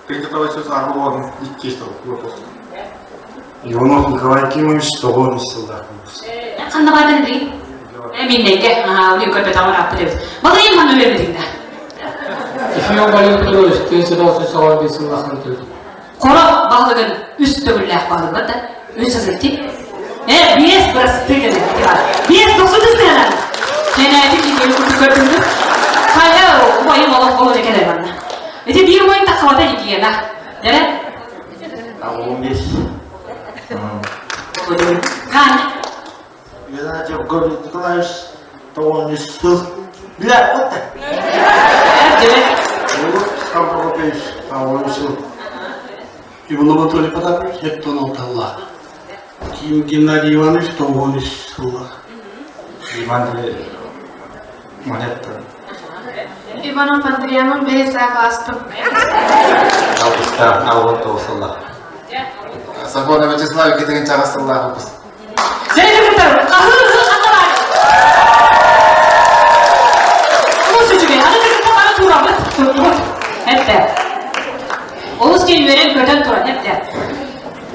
39 аргон, икки выпуск. Иванов Николай Кимович, тоҕон сыллаах выпуск. Ханна баатын билин? Миннеке, уни көрбөт амар аппыт эбит. Балайын манна үлэммитиҥ да. Ефимов Валерий Петрович, 1995 сыллаах төрүт. Хоро баһылыгын үс төгүллээх баһылыгын да, үс азырти. Э, биэс бырастыы гына. Биэс тохсун ыстыгынан. Сэнээти киһи курдук көрдүҥ Хайа, убайым олох болон экелер манна. Ити биир убайым таххабата гигиена. Дere? Он бес. Кан. Геннадий Николаевич, тоҕон үс сыл. Бля, вот так. Степан Прокопьевич, он сыл. Иванов Анатолий Потапович, Хеттон алталла. Ким Геннадий Иванович, тоҕон үс сылла. Иван Монетта. Иванов Андрианов бэһис А класспын. Алгыстаах алгын тоҕус сыллаах. Сафонов Вячеслав иккитигин чаҕыс сыллаах выпуск. Дьэ, хаһыы хаталаай. Олус үчүгэй. Аны кыргыттар бары туурабыт, турдубут. Эппэ. Олус диэн үөрэн-көтөн туран эппэ.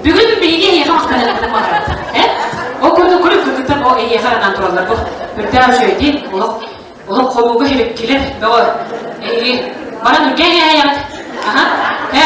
Бүгүн биһиги эһиэхэ махтаныахпытын баҕарабыт. Э? Ол курдук күлүк кыргыттар ол эһиэхэ анаан тураллар. Бу үрдээх үчүгэйдиин олох олох хомууга хибиккилэр бөҕө. Эһиги баран үргээн эһэйэҕит. Аха. Э,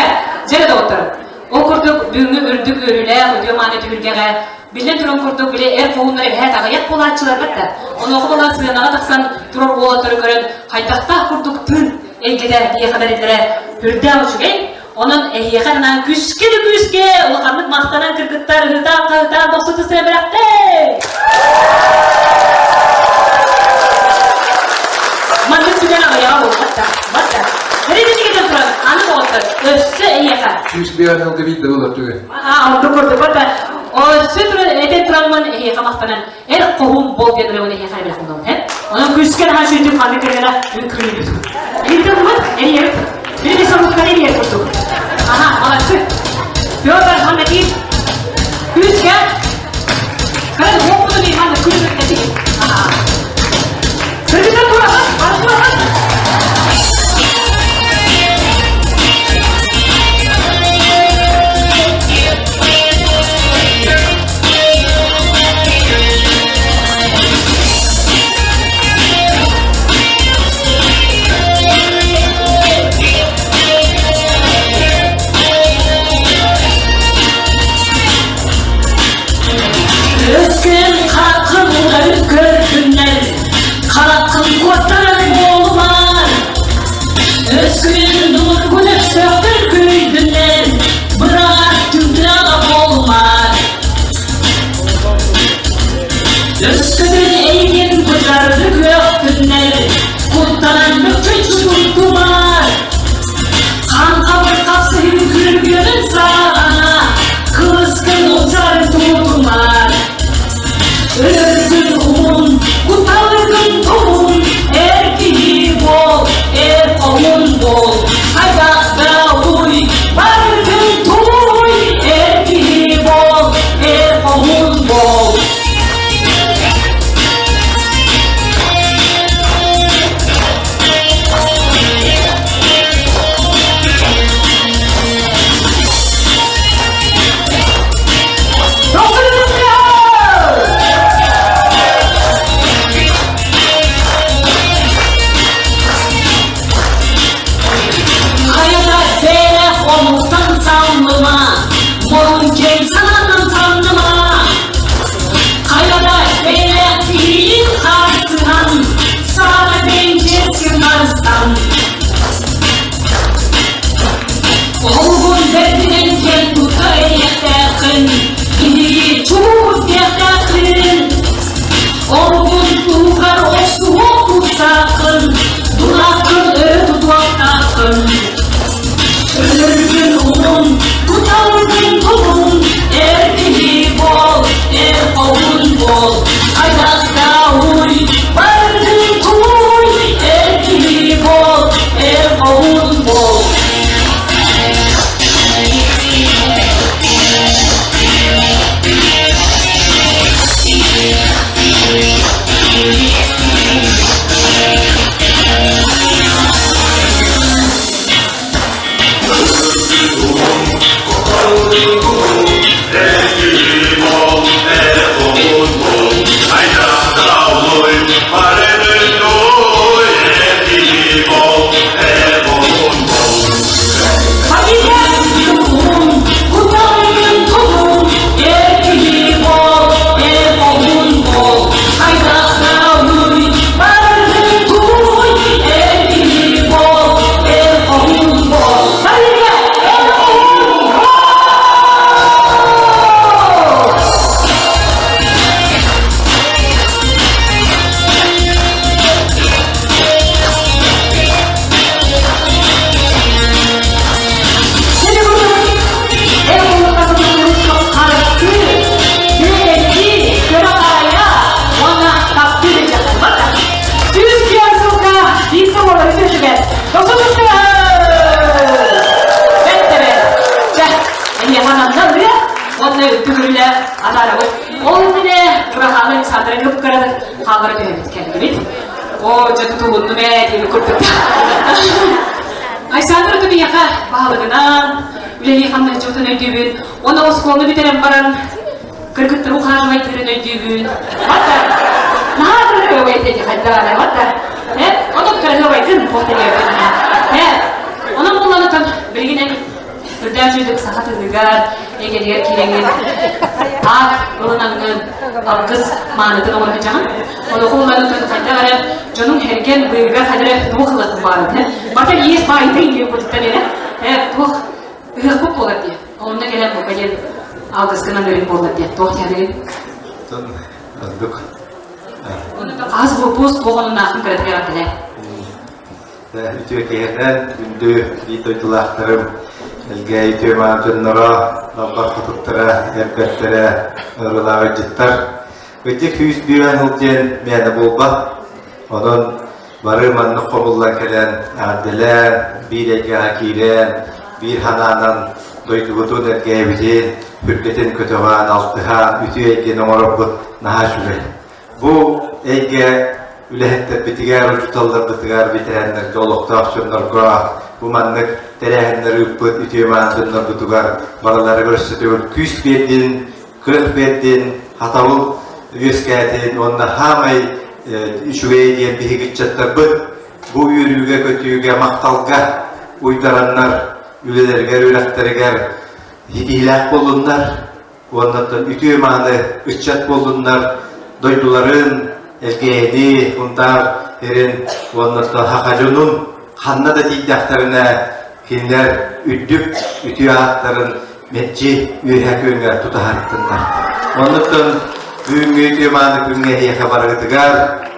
дьэ доҕотторум. Ол курдук бүгүҥҥү үрдүк үөрүүлээх үтүө-мааны түһүлгэҕэ биллэн туран курдук били эр хоһууннар эбэһээт аҕыйах буолааччыларбыт да онуоха буолан сыанаҕа тахсан турар уолаттары көрөн хайдахтаах курдук тыын эйгэтэ биһиэхэ бэриллэрэ үрдээх үчүгэй. Онон эһиэхэ анаан күскэ да күүскэ улаханнык махтанан кыргыттар ыһытаан-хаһытаан дохсутустара бэлэхтэй! Маннык түгэн аҕыйаҕа буолбат да, бат да. Эридитигитэн туран, аны доҕоттор, өссө эйиэхэ. Сүүс биээн ылга биир да буолар түгэн. Аа, онтук курдук, бат да. Өссө туран, этэн тураммын эһиэхэ махтанан, эр хоһуун бол диэн ырыабын эһиэхэ эрэ бэлэхтэнэбин, һэ? Онон күскэ наһаа сүүтүм ханнык кэргэнэ үҥкүүлүүбүт. Илдэ булут, эрийэбит. Били сорукка эрийэр курдук. Аха, молодцы. Федор Манакин, күскэ. Кырын уопутун иман күлүмүт этигин. Аха. Кыргыта турабыт, бары турабыт. Өскөн хатхымдар көркүннэр, Хараххын куоттарар буолумаар. Өскүн дургун өстөөхтөр күйдүннэр, Быраат түнтүраҕа буолумаар. Өскөтүн эйигин бытарды күөхтүннэр, Куттанан мүччү туттумаар. Хан-хабыр хапсыһын күргүөмүн саҕана, Кылыскын утары тутумаар. Өргүн уһун, куталгын туһун, Эр киһи буол, эр хоһун буол, Хайдах да уй, барытын тулуй, Эр киһи буол, эр хоһун буол. Оо, дьэ тутулуннум ээ диэби курдук. Александр биһиэхэ баһылыгынан үлэлии хамнаһыччыбытын өйдүүбүн. Уонна оскуоланы бүтэрэн баран кыргыттары ухаживайтыырын өйдүүбүн. Батта наһаа кыргыабай этэ хайдара батта. Э, онон кыргыабайгын повторяю. Э, онон булланытан билигин эн Үрдээх үчүгэйдик саха тылыгар, эйгэтигэр киирэҥҥин, аат ылынаҥҥын, алгыс маанытын оҥоро сылдьаҕын. Онуоха уларытын хайдах эрэ дьонуҥ эргэн быыгар хайдах эрэ туох ылыахпыт баарын Барыта иэс баайыта иҥиир курдуктан эрэ туох ыһыахпыт буолар дии. Онно кэлэн бука диэн алгыскын аныырын буолар диэн туох диэхин Ордук. Хас выпуск туох онуннаахын кыратыгар аттылар. Үтүө киһинэн күндү биир дойдулаахтарым, Элгээйи үтүө мааны дьонноро, далбар хотуттара, эрбэттэрэ, ыарыылаах ыалдьыттар. Ити күүс бүөн ыл диэн мээнэ буолбат. Онон бары маннык хомуллан кэлэн, эҕэрдэлээн, биир эйгэҕэ киирэн, биир санаанан дойдубутун, Элгээйибитин, үргэтин көтөҕөн, алтыһан, үтүө эйгэни оҥорорбут наһаа үчүгэй. Бу эйгэ үлэһиттэрбитигэр, учууталларбытыгар, ветераннарга, олохтоох дьоннорго бу маннык тэрээһиннэр ыыппыт үтүө мааны дьоннорбутугар барыларыгар өссө төгүл күүс биэрдин, кыах биэрдин, хатабыл үөскээтин уонна хаамай үчүгэй диэн биһиги ыччаттарбыт бу үөрүүгэ-көтүүгэ, махталга уйдараннар үлэлэригэр, үөрэхтэригэр ситиһиилээх буоллуннар. Уоннаттан үтүө-мааны ыччат буоллуннар, дойдуларын, Элгээйини, Сунтаар сирин уоннаттан саха дьонун ханна да тиийдэхтэринэ кинилэр үрдүк үтүө ааттарын мэлдьи үөһэ күөҥҥэ тутаһартыннар. Оннуттан бүгүҥҥү үтүө-мааны күҥҥэ эһиэхэ барыгытыгар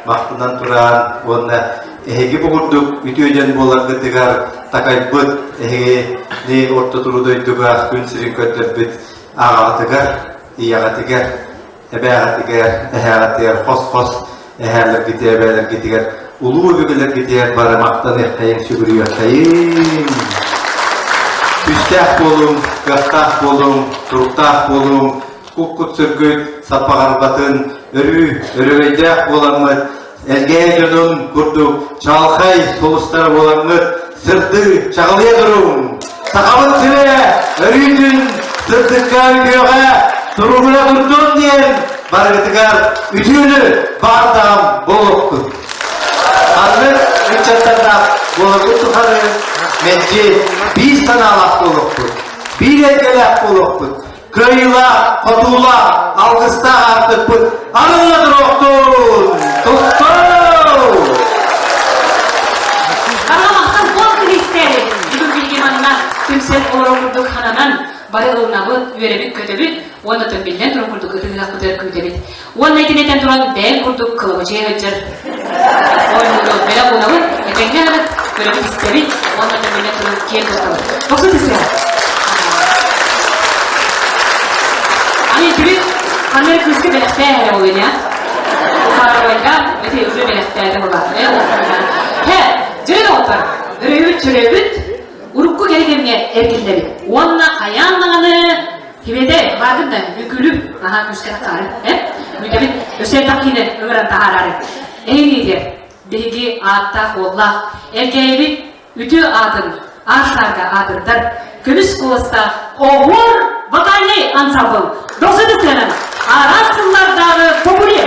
махтанан туран уонна эһиги бу курдук үтүө дьон буоларгытыгар такайбыт эһигини орто туруу дойдуга күн сирин көрдөрбүт аҕаҕытыгар, ийэҕитигэр, эбээҕитигэр, эһээҕитигэр, хос-хос эһээлэргитигэр, эбээлэргитигэр, улуу өбүгэлэргитигэр бары махтаныаххайыҥ, сүгүрүйүөххэйиҥ. Күүстээх буолуҥ, кыахтаах буолуҥ, туруктаах буолуҥ, куккут-сүргүт саппаҕырбатын, өрүү өрөгөйдөөх буоламмыт, Элгээйи дьонун курдук чаҕылхай сулустара буоламмыт сырдыы чаҕылыйа туруҥ! Сахабыт сирэ өрүүтүн сырдыкка үтүөҕэ туругура турдун диэн барыгытыгар үтүөнү баардаҕам буолуохтун! Маннык ыччаттардаах буоларгыт тухары мэлдьи биир санаалаах буолуохпут, биир эйгэлээх буолуохпут, Кыайыылаах, хотуулаах, алгыстаах аартыкпыт арылла туруохтун! Тустуу! Барҕа махтал киристээри бүгүн биһиги манна түмсэн олорор курдук хананан бары ылынабыт, үөрэбит-көтөбүт уонна төмбиллэн турар курдук ытыгыахпытыгар күүтэбит. Уонна итинэтэн туран бэйэҥ курдук кылабычыйа сылдьар оонньууру бэлэх уунабыт, этэҥҥэ аһарыт, көрөбүт-истэбит уонна төмбиллэн туран киэн туттабыт. Боксу түсүһэ. Аны итибит ханна эрэ кыыска бэлэхтээ эрэ ол ини, а? Ухаарабайга эти уже бэлэхтээтэ була. Э, Хэ, дьэ доҕоттор, өрөйбүт чөрөйбүт, урукку кэрэ кэмҥэ эргиллэбит. Уонна хайаан даҕаны Хибиэтэй, баатын да, үҥкүүлүү, аһаа күүскэ тахсаары, э? Мүтэбит, өссө элбэх киһини ыҥыран таһаараары. Эһиги биһиги ааттаах уоллаах, Элгээйибит үтүө аатын аар-саарга аатырдар, көмүс куоластаах Оһуор вокальнай ансамбл дохсун сыанан араас сыллардааҕы популе.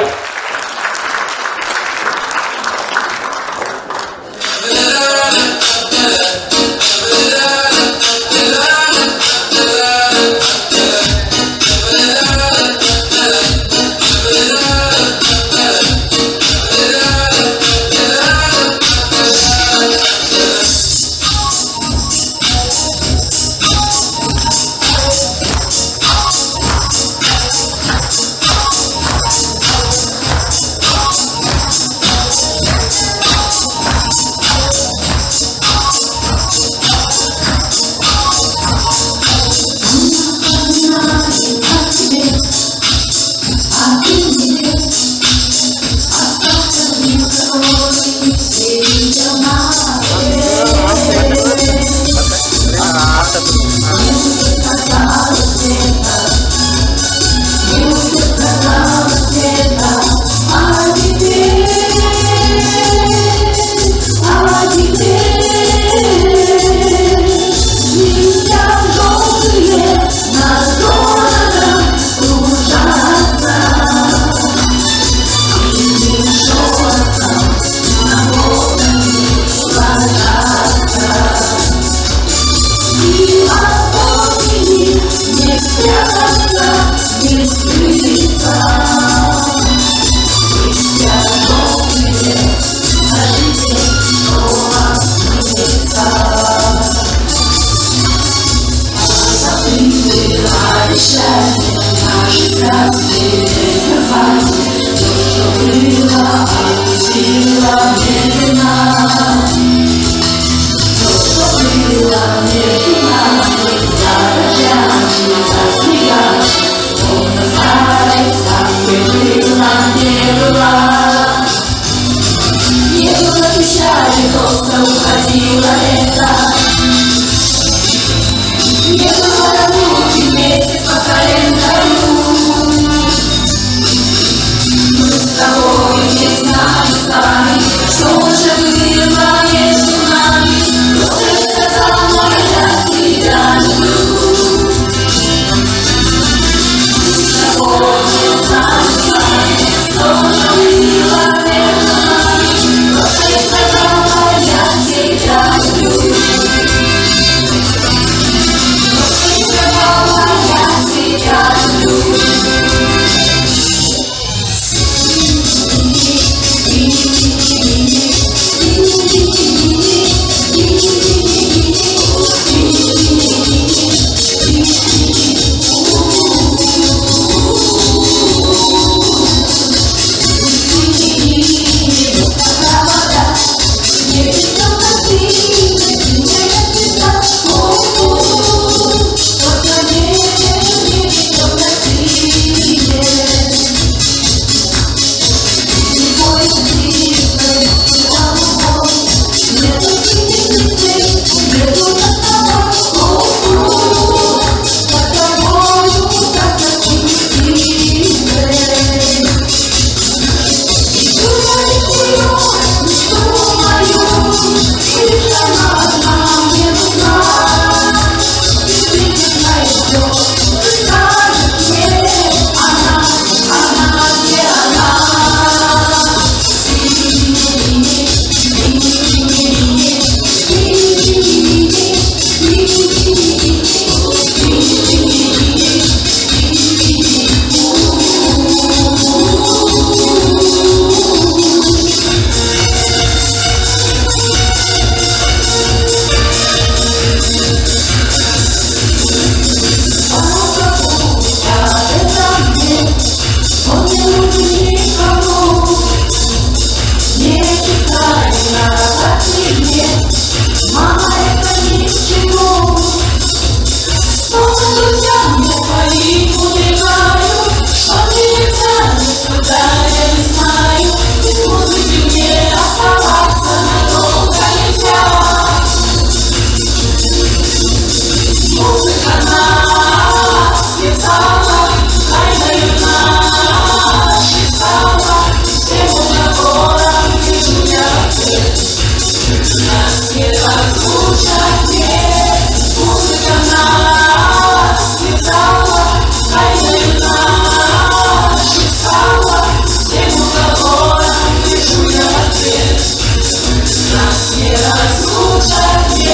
между нами, то, что было между нами, за дождями, за снегами, словно старой сказке было, не было. Не было печали, просто уходило лето. Не было разлуки вместе по календарю. Мы с тобой не знали сами, что же было между нами. Просто я сказала, я тебя люблю. Мы с тобой не знали сами, что же было между нами. Просто я сказала, я тебя люблю. Просто я сказала, я тебя люблю. Мама, это ни к чему. Снова друзьям я своим убегаю, Что мне тянет, куда я не знаю. Без музыки мне оставаться надолго нельзя. Музыка нас связала, тайною нашей стала. Всем уговорам кричу я в ответ. Нас не разлучат, нет. Музыка нас связала, тайною нашей стала. Всем уговорам кричу я в ответ. Нас не разлучат, нет.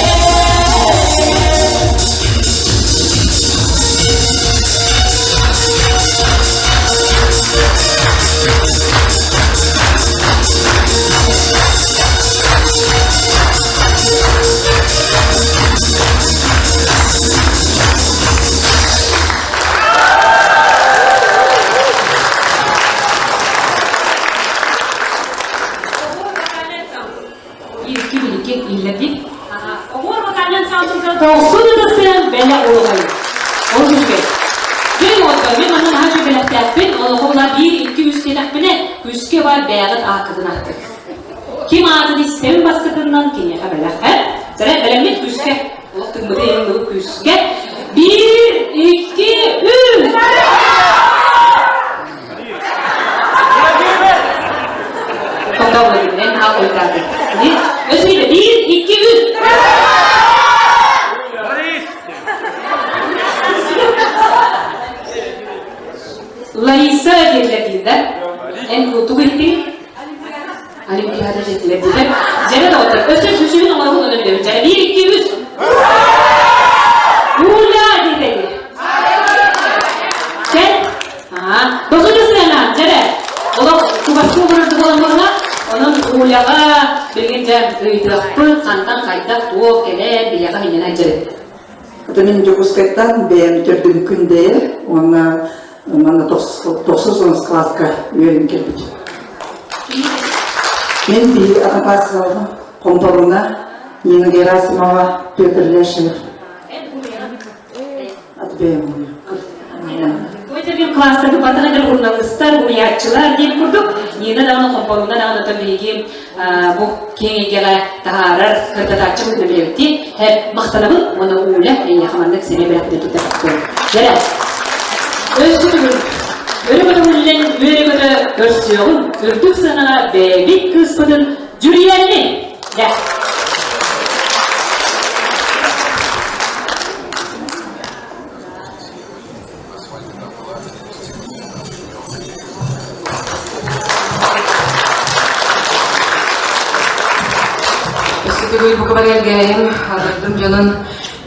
Икки билики иллэрдик. Оҕуор вокальный ансамблга тоҕусун ытыстыан бэлэ уолай. Ол үчүгэй. Дьиҥ уотта мин онон наһаа үчүгэй бэлэхтээхпин, олохумна биир, икки, үс диэтэхпинэ, күскэ бар бэйэҕит ааккытын ааттык. Ким аатын истэбин бастакыннан киниэхэ бэлэх эр. Сэрэ бэлэммит күскэ. Олох тыҥмыты иһин күскэ. Биир, икки, үс! Тоқтау эн ал ойдаады. Өсөйді, биир, икки, үс! Лариса диэтилэр дииллэр. Эн тугу иһиттиҥ? Олимпиада диэтилэр дииллэр. Дьэрэ доҕоттор, өссө үсүһүн оҥоробут онно билэбит. Дьэрэ биир, икки, үс! Уля диэтэ. Чэ? Аа, досу сыана, дьэрэ. Олох чугастыы олорор буолан онон Уляҕа билигин дьэ ыйытыахпыт, хантан хайдах туох кэлэн биһиэхэ минньэнэн дьэрэ. Это мин Дьокуускайтан бэйэм төрдүм Күндэйэ уонна манна тохсус онус кылааска үөрэн кэлбит. Мен биһиги одноклассниктарым Хомторуна, Нина Герасимова, Петр Лешев. Отбеем. Көтөргөн класстарды батыгыдыр урналыстар, уруйааччылар диэн курдук Нина даҕаны Хомпоруна даҕаны отон биһиги бу киэҥ эйгэҕэ таһаарар кырдатааччы быһыытынан билэбит Һэ, махтанабын уонна Уля эйиэхэ маннык сэмэй бэлэхпитин туттарбыппын. Дьэрэ, өссө төгүл өрө көтөҕүллэн үөрэ-көтө көрсүөҕүҥ, үрдүк сыанаҕа бэйэбит кыыспытын Дьүрүйээнни! Дьэ. Өссө төгүл бука бары элгээйим, дойдум дьонун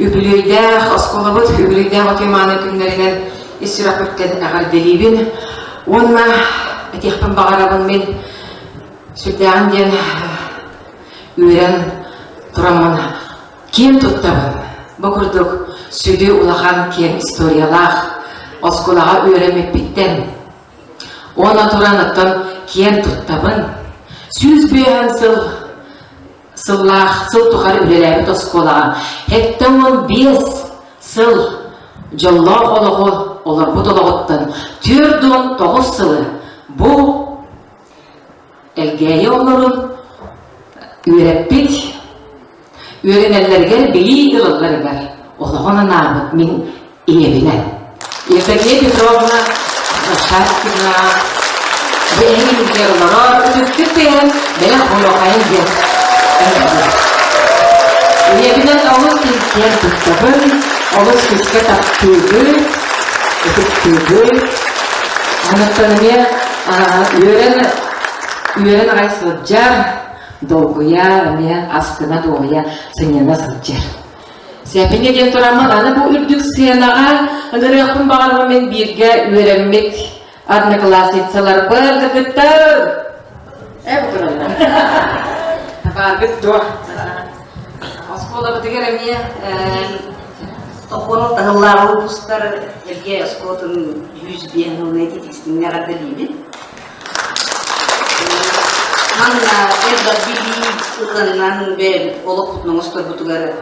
үбүлүөйдээх оскуолабыт үбүлүөйдээх отуймааны күннэринэн ис сүрэхпиттэн эҕэрдэлиибин. Уонна этиэхпин баҕарабын мин сүрдээҕин диэн үөрэн тураммын Киэн туттабын. Бу курдук сүдү улахан киэҥ историялаах оскуолаҕа үөрэммиппиттэн уонна туран оттон киэн туттабын. 105 сыл сыллаах сыл тухары үлэлээбит оскуолаҕа 75 сыл дьоллоох олоҕу олорбут олоҕуттан 49 сылы бу Элгээйи оҕолорун үөрэппит, үөрэнэллэригэр билии ылалларыгар олоҕун анаабыт мин ийэбинэн. Евдокия Петровна Шашкина бу эһиги олорор үтүктүк тэйэн бэлэх буолуохайын диэн ыҥырдым. Ийэбинэн олус киэн туттабын, олус күүскэ таптыыбын, ытыктыыбын. Онуттан эмиэ үөрэн үөрэн аҕай сылдьар, долгуйа, эмиэ астына дуоһуйа сынньана сылдьар. Сэпиҥэ диэн тураммын аны бу үрдүк сценаҕа ыҥырыахпын баҕарабын мин бииргэ үөрэммит одноклассницаларбын кытта э бу тураллар. Бааргыт дуо? Оскуолабытыгар эмиэ Тохуонал таһыллааҕы выпусктар Элгэ оскуолатын 105 сылын этитистиҥҥэ эҕэрдэлиибин. Манна элбэх билии ыланнан бэйэбит олохпутун оҥосторбутугар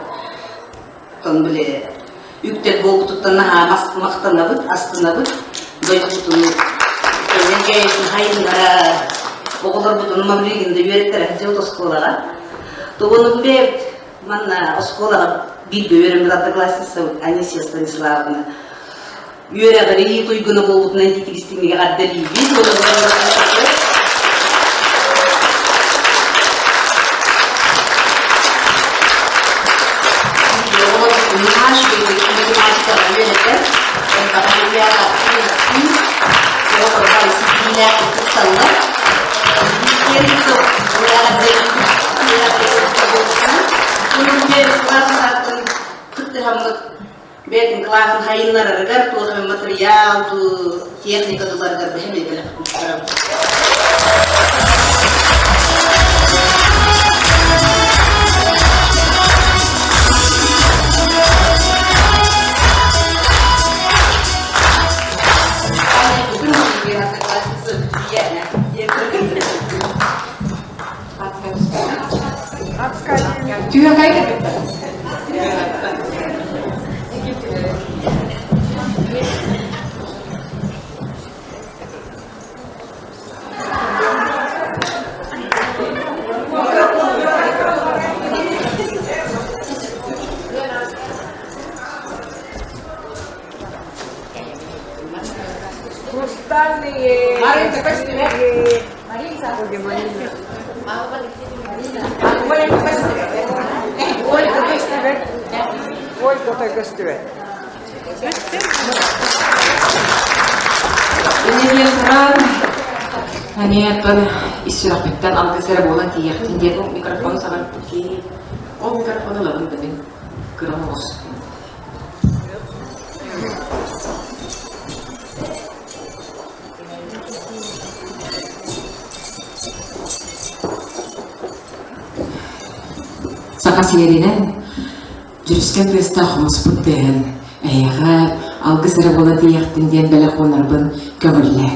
тон били үктэл буолбутуттан наһаа махтанабыт, астынабыт. Дойдубутун Элгээйитин хайыннара оҕолорбутун Мамлигин да үөрэттэрэ сылдьыбыт оскуолаҕа. Тугунун бэйэбит Манна оскуолаҕа бииргэ үөрэммит одноклассницабыт Анисия Станиславовна үөрэҕирии туйгуна буолбутунан ититик-истиҥник эҕэрдэлиибит. Математикаҕа үөрэтэр, тутталлар. Кыттыһаммыт бэйэтин кылааһын хайыннарарыгар туох эмэ матырыйаал дуу, техника дуларыгар бэһим элбэх Түһэхэй Хрустальные. Маринка, көстүбэт. Маринка. Ольга көстүбэт. Ольга көстүбэт. Ольга көстүбэт. Иннинэн туран, эмиэ оттон ис сүрэхпиттэн алгыс эрэ буолан тиийиэхтин диэн микрофон саҕарбыт киһи. Ол микрофону ылабын да мин кыра оҕус. Саха сиэринэн дьүрүскэн тыастаах хомуспут тыаһын эһиэхэ алгыс эрэ буола тиийиэхтин диэн бэлэх уунарбын көҥүллээ.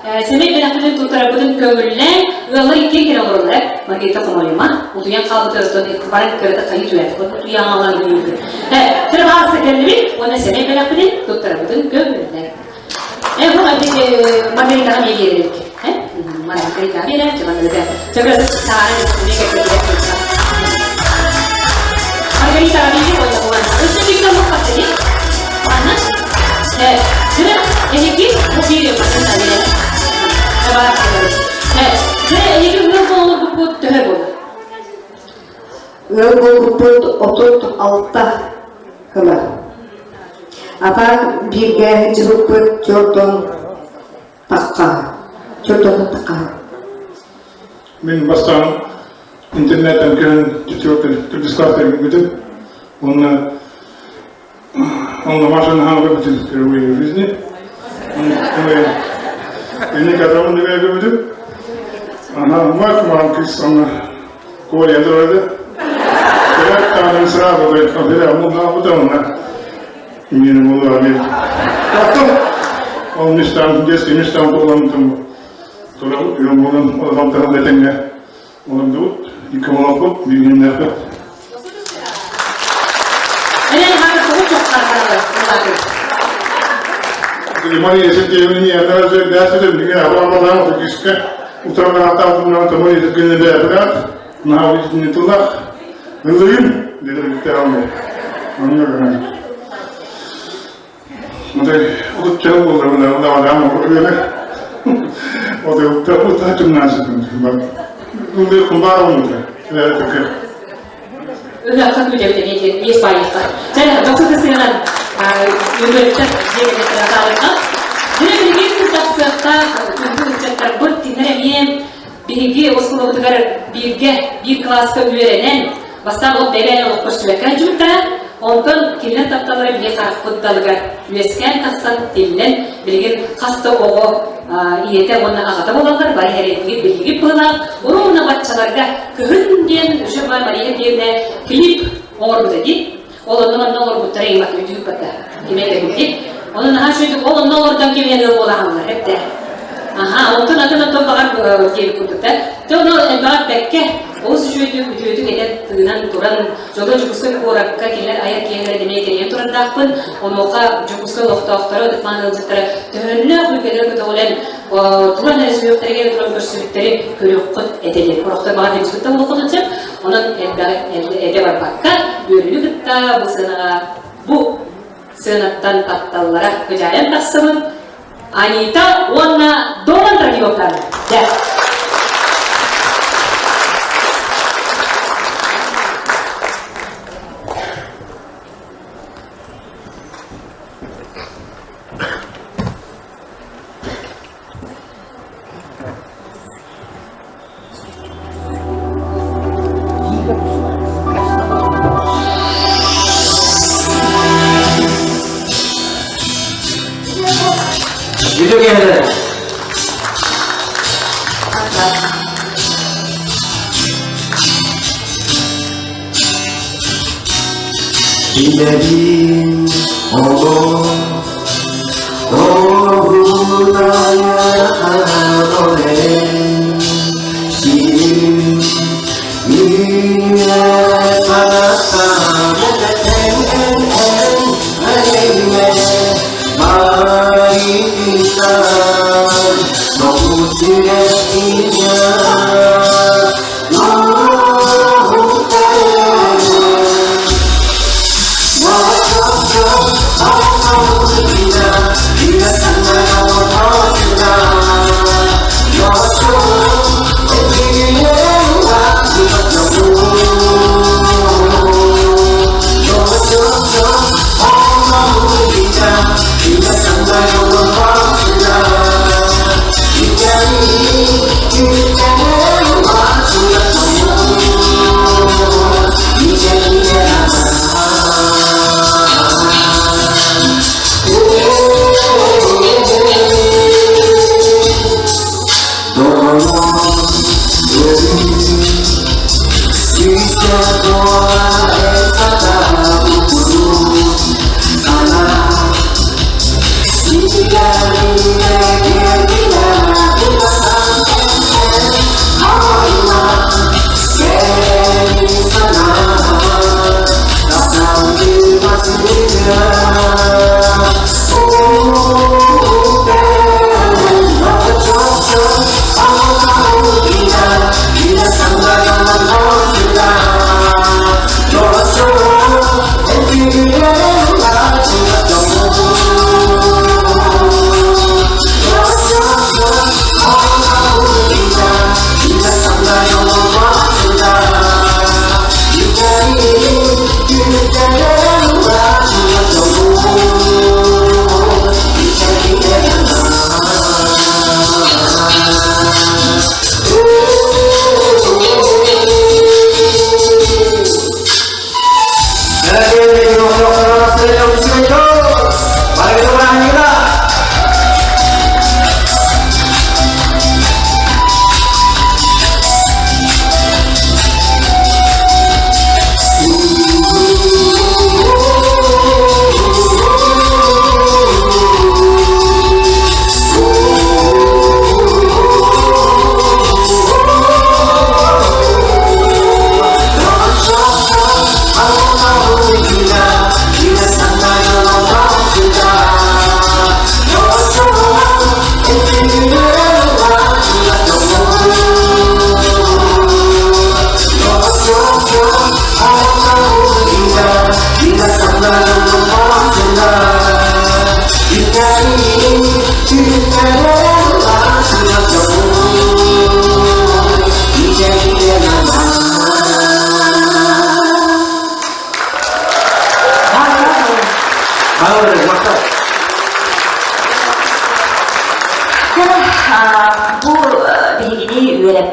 Сэмэй бэлэхпитин туттарарбытын көҥүллээн, ыаллар иккиэн кэлэ олороллор. Маргарита хомойума, утуйан хаалбыт өртөн баран кырата хайыы түһэр. Утуйаҥалар үүнүбүт. Тырҕааса кэллибит уонна сэмэй бэлэхпитин туттарарбытын көҥүллээн. Бу Маргаритаҕа эмиэ биэрэрик. Маргаритаҕа биэрэр, Маргарита. Чөкө саара Маргаритаҕа биэрэр уонна уонна. Өссө биир омук хаттыгы. Манна Дьэ, эһиги бу биир Дьэ, эһиги ыал буолбуппут төһө буолар? Ыал буолбуппут 36 сыла. Атаак бииргэ дьыбыппыт чордон тахха. Чордон тахха. Мин бастаан интернеттен көрөн четвертый кыргызстан бүтүм. Онно он на вашей ногах выбытен впервые в жизни. Он когда он выбытен, она мать мамки она Коля дороги. Там сразу говорит, он на потом на мне было Потом он мечтал, детский мечтал был, он там, он там, он Он тут, и кого билгеннәр. Мария Сергеевна не однажды дәсілі неге абалаған кіске утырған атағынан Мария Сергеевна бәбірат, на не тулақ. Ылыйым, деді бітті алмай. Мындай ұлт жыл болды, мына адам өре. Ода ұлт тумнасы. Ылый кумбар olmadı. Ыһыахха күүтэбит эмиэ баайыкка. Чэ, дохсу кысыынан үөрөттөр дьиэ Дьэ, билигин тахсыахтаах күндү ыччаттарбыт кинилэр эмиэ биһиги оскуолабытыгар бииргэ биир кылааска үөрэнэн, бастаан ол бэйэлээн олоххо сүөккэ дьуттара, онтон кинилэр тапталлара биһиги харахпыт далыгар үөскээн тахсан тиллэн, билигин хас да оҕо ийэтэ уонна аҕата буолаллар, бары эрэйдиги биһиги быһылаах уруна баччаларга кыһын диэн Жема Мария диэнэ клип оҥорбута дии. Ол онно манна оҥорбуттара имат үтүүк бата. Киме кэлбит. Оны наһаа шөйдүк ол онно олордон кимиэн ыл буолаһаллар эптэ. Аха, онтон атын онтон баҕар диэбит курдуктар. Те ону элбэҕэр бэккэ олус үчүгэйдик үтүөтүк этэн тыынан туран дьоло Дьокуускай куоракка кинилэр айар киэһэлэрэ эмиэ кэрийэн турардаахпын. Онуоха Дьокуускай олохтоохторо ытыкмаан ыалдьыттара төһөннөөх үлкэлэри көтөҕүлэн туран эрэ сүһүөхтэригэр туран көрсүбүттэри көрүөххүт этилэр. Орохтор баҕар билсибит да буолуоххутун сөп. Онон элбэҕи этэ барбакка, үөрүүнү кытта бу сыанаҕа бу сыанаттан тапталлара кыдьаайан тахсыбыт Анита уонна Донан Трофимовтар. Дьэ. Video киэһэлэр. Билэбин олох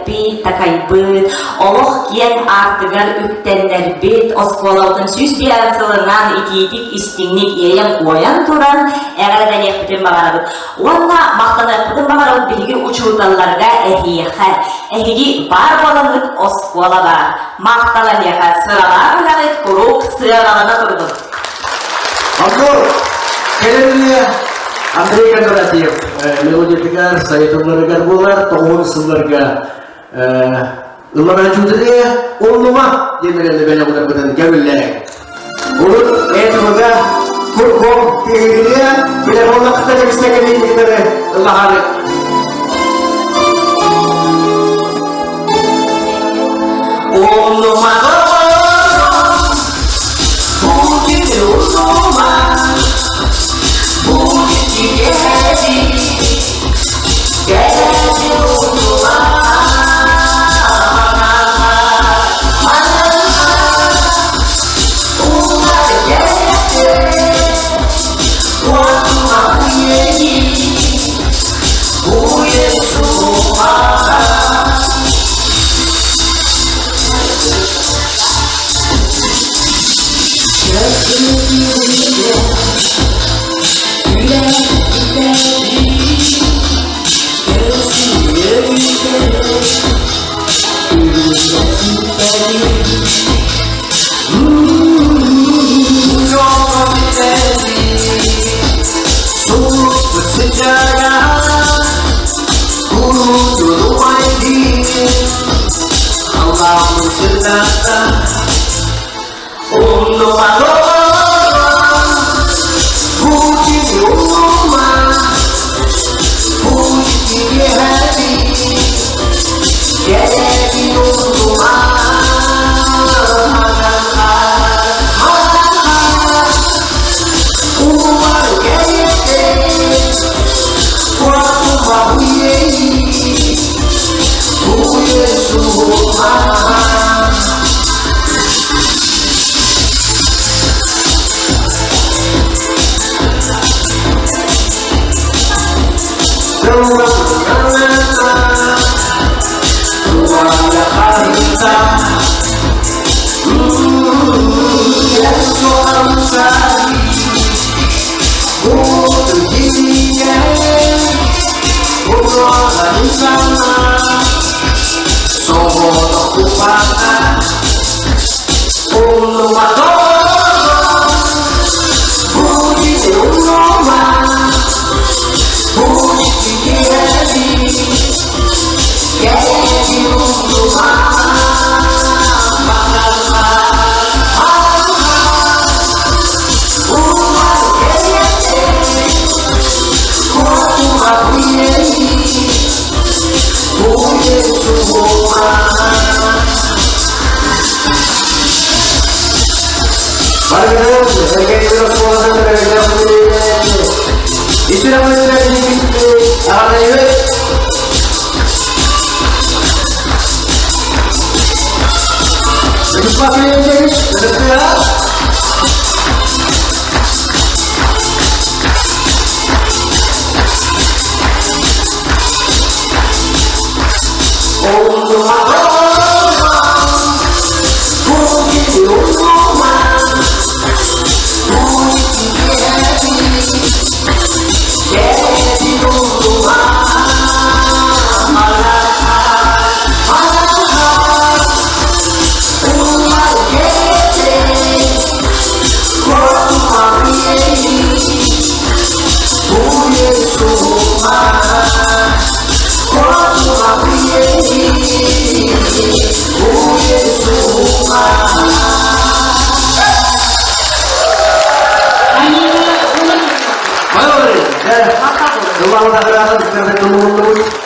үөрэппит, такайбыт, олох киэҥ аартыгар үктэннэрбит оскуолабытын 105 сылынан итиитик истиҥник иэйэн-куойан туран эҕэрдэлиэхпитин баҕарабыт. Уонна махтаныахпытын баҕарабыт биһиги учууталларга эһиэхэ. Эһиги баар буоламмыт оскуола баар. Махтал эһиэхэ сыралаах үлэҕит куруук сыаналана турдун. Антон, кэлэн Андрей Кондратьев мелодиятыгар, сайытылларыгар буолар, тоҕуһун сылларга ылланааччытыгар оннума диэн эрэллэ бэлэҕинэрбитин көҥүллээҥ. Урут этимага курком тиһигириэ телефонна кытта кэбистэ кэлиитигитары ыллаһары. Оннума Будет унума, будет киэһэри, кэлэри унума,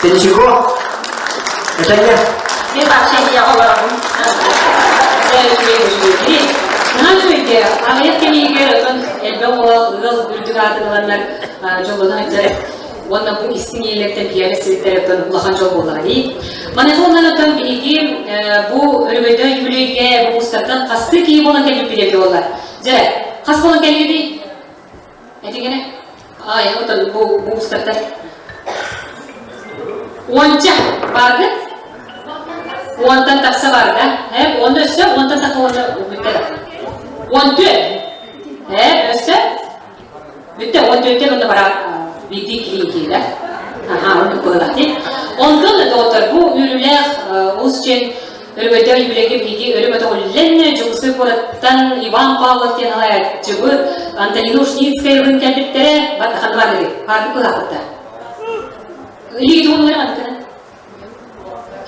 Ничего. Это не. Мен вообще не олоробун. Наша аҕыйах кэмигэр отон элбэх оҕо ыал үрдүк аатын ыланнар дьоллоно сылдьар уонна бу истиҥ иэлэртэн киэһэ сирдэр отон улахан дьол буоллаҕа дии. Маныаха онон отон биһиги бу өрөгөйдөөх үбүлүөйгэ бу устартан хастыы киһи буолан кэлбиппит эбитэ буолла. Дьэ, хас буолан кэллигитий? Этиҥ эрэ. Ай, отон бу бу устартан. Уонча бааргыт? Уонтан тахса бар да? Э, уонна өссө уонтан тахса уонна бүттэ да. 14. Э, өссө? Бүттэ, 14-тен онно бара биирдии киһи киирэ. Аха, оннук быһыылаах дии. Онтон доҕоттор, бу үөрүүлээх олус чен Өрөгөйдөөх юбилейга биһиги өрө көтөҕүллэн Дьокуускай куораттан Иван Павлов диэн салайааччыбыт Антонина Ушницкая кэлбиттэрэ баттахан бар баардык быһааппыттар. Илии тугун аныкына.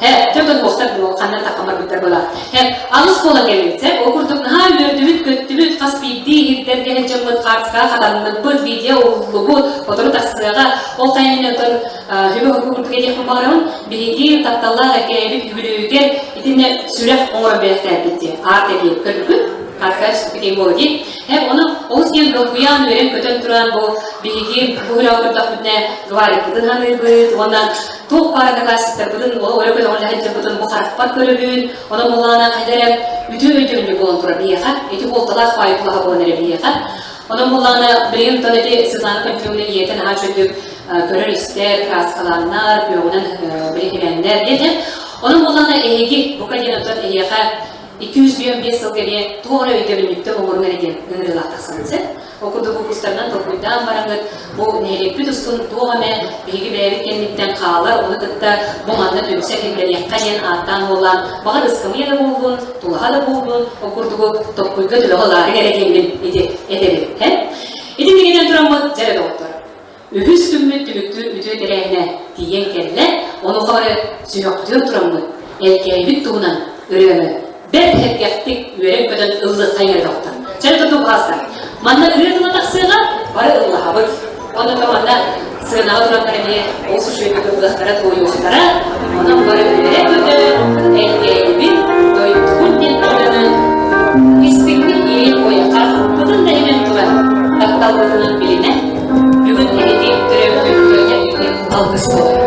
Хэ, чөкөн буохтар бу ханна таххан барбыттар была. Хэ, алыс буолан кэлбит, ол курдук наһаа үөрдүбүт, көттүбүт, хас биирдии иһирдэргэ сылдьаммыт, хаартыскаҕа хатанныбыт, видео уһуллубут, отору тахсыаҕа. Ол хайанын оттон хүбэ хокку курдук этиэхпин баҕарабын, биһиги тапталлаах эркээйибит үбүлүөйүгэр итиннэ сүрэх оҥорон бэлэхтээбит дии. Аат эбиэ көрбүкүт, хаартыскаҕа түспүт буолла дии. Һэм ону олус диэн долгуйан, үөрэн-көтөн туран бу биһиги бу күрэҕи көрдөхпүтүнэ гвардикпытын ханыырбыт уонна туох баар одноклассниктарбытын ол өрө көтөҕүллэһэн дьоммутун бу харахпар көрөбүн. Онон буоллаҕына хайда эрэ үтүө өйдөбүнньүк буолан турар биһиэхэ. Ити буолталаах баайы тулаһа буолан эрэ биһиэхэ. Онон буоллаҕына билигин оттон ити Светлана Пантелеймоновна ийэтэ наһаа үчүгдүк көрөр-истэр, кырааскалааннар, күөҕүнэн билиһимэннэр диэн. Онон буоллаҕына эһиги бука диэн оттон эһиэхэ 255 сылга эмиэ туох эрэ өйдөбүнньүктэн оҥоруҥ эрэ диэн ыҥырыылаах тахсабын сөп. Ол курдук укустарынан толкуйдаан бараҥҥыт бу нэһилиэкпит устун туох эмэ биһиги бэйэбит кэнниттэн хаалар, ону кытта бу манна түмсэ киллэриэххэ диэн ааттаан уоллаан, баҕар ыскамыйа да буоллун, тулаһа да буоллун, ол курдугу токкуйга төлөҕө ылаарыҥ эрэ диэммин ити этэбин. Һэ? Ити тигинэн тураммыт дьэ эрэ доҕоттор. Үһүс күммүт түмүктүүр үтүө тэрээһинэ тиийэн кэллэ, онуоха бары сүһүөхпүтүгэр тураммыт, Элгээйбит туһунан ырыаны бэрт сэргэхтик үөрэн-көтөн ыллыаххайын эрэ доҕоттор. Чэ, туту хаалса. Манна ырыа тыла тахсыаҕа, бары ыллаһабыт. Онно манна сыанаҕа тураннар эмиэ олус үчүгэйдик ыллыахтара, туойуохтара. Онон бары үөрэ-көтө, Элгээйбит, дойдубут диэн ырыаны истиҥник иэйэн-куойахха бытын да иһэн туран, тапталбытынан билинэ, бүгүн эһиги төрөөбүт алгыс буолар.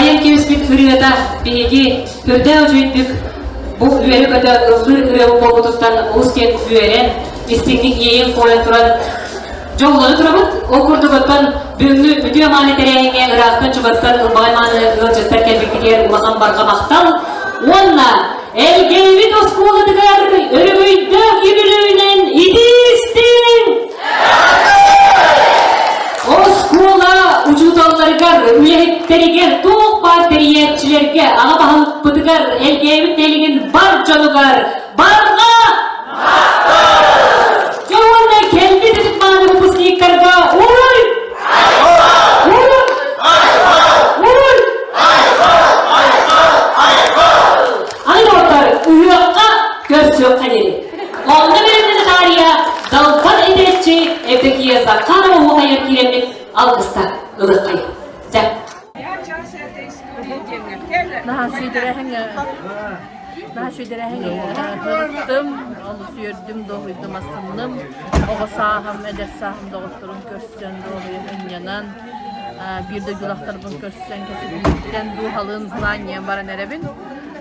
айан кэбиспит ырыата биһиги көрдөөх үчүгэйдик бу үөрэ-көтө ыллыыр ырыабыт буолбутуттан олус диэн үөрэн, истиҥник иэйэн-куойан туран дьоллоно турабыт. Ол курдук оттон бүгүҥҥү үтүө мааны тэрээһиҥҥэ ыраахтан-чугастан ылбаҕай мааны ыалдьыттар кэлбиккитигэр улахан барҕа махтал уонна Элгээйбит оскуолатыгар өрөгөйдөөх үбүлүөйүнэн итии-истиҥ Оскуола учууталларыгар, үлэһиттэригэр, туох баар тэрийээччилэргэ, аҕа баһылыкпытыгар, Элгээйбит нэһилигин бар дьонугар барҕа Дьэ уонна кэлбит ытык мааны выпускниктарга уруй! Уруй! Уруй! Аны доҕоттор, ыһыахха көрсүөххэ диэри. Онно бэлэмнэнэ таарыйа Далбар этээччи Евдокия Захарова уһуйар киирэммит алгыста ылыаххай. Дьэ. Наһаа сүйдэрээһиҥҥэ наһаа сүйдэрээһиҥҥэ ырыттым, олус үөрдүм, дуоһуйдум, астынным. Оҕо сааһым, эдэр сааһым доҕотторун көрсөн, дуоһуйан, ынньанан, биир дойдулаахтарбын көрсөн, кэпсэтииттэн дууһалыын былаанньыйан баран эрэбин.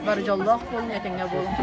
Бары дьоллоох буолуҥ, этэҥҥэ буолуҥ.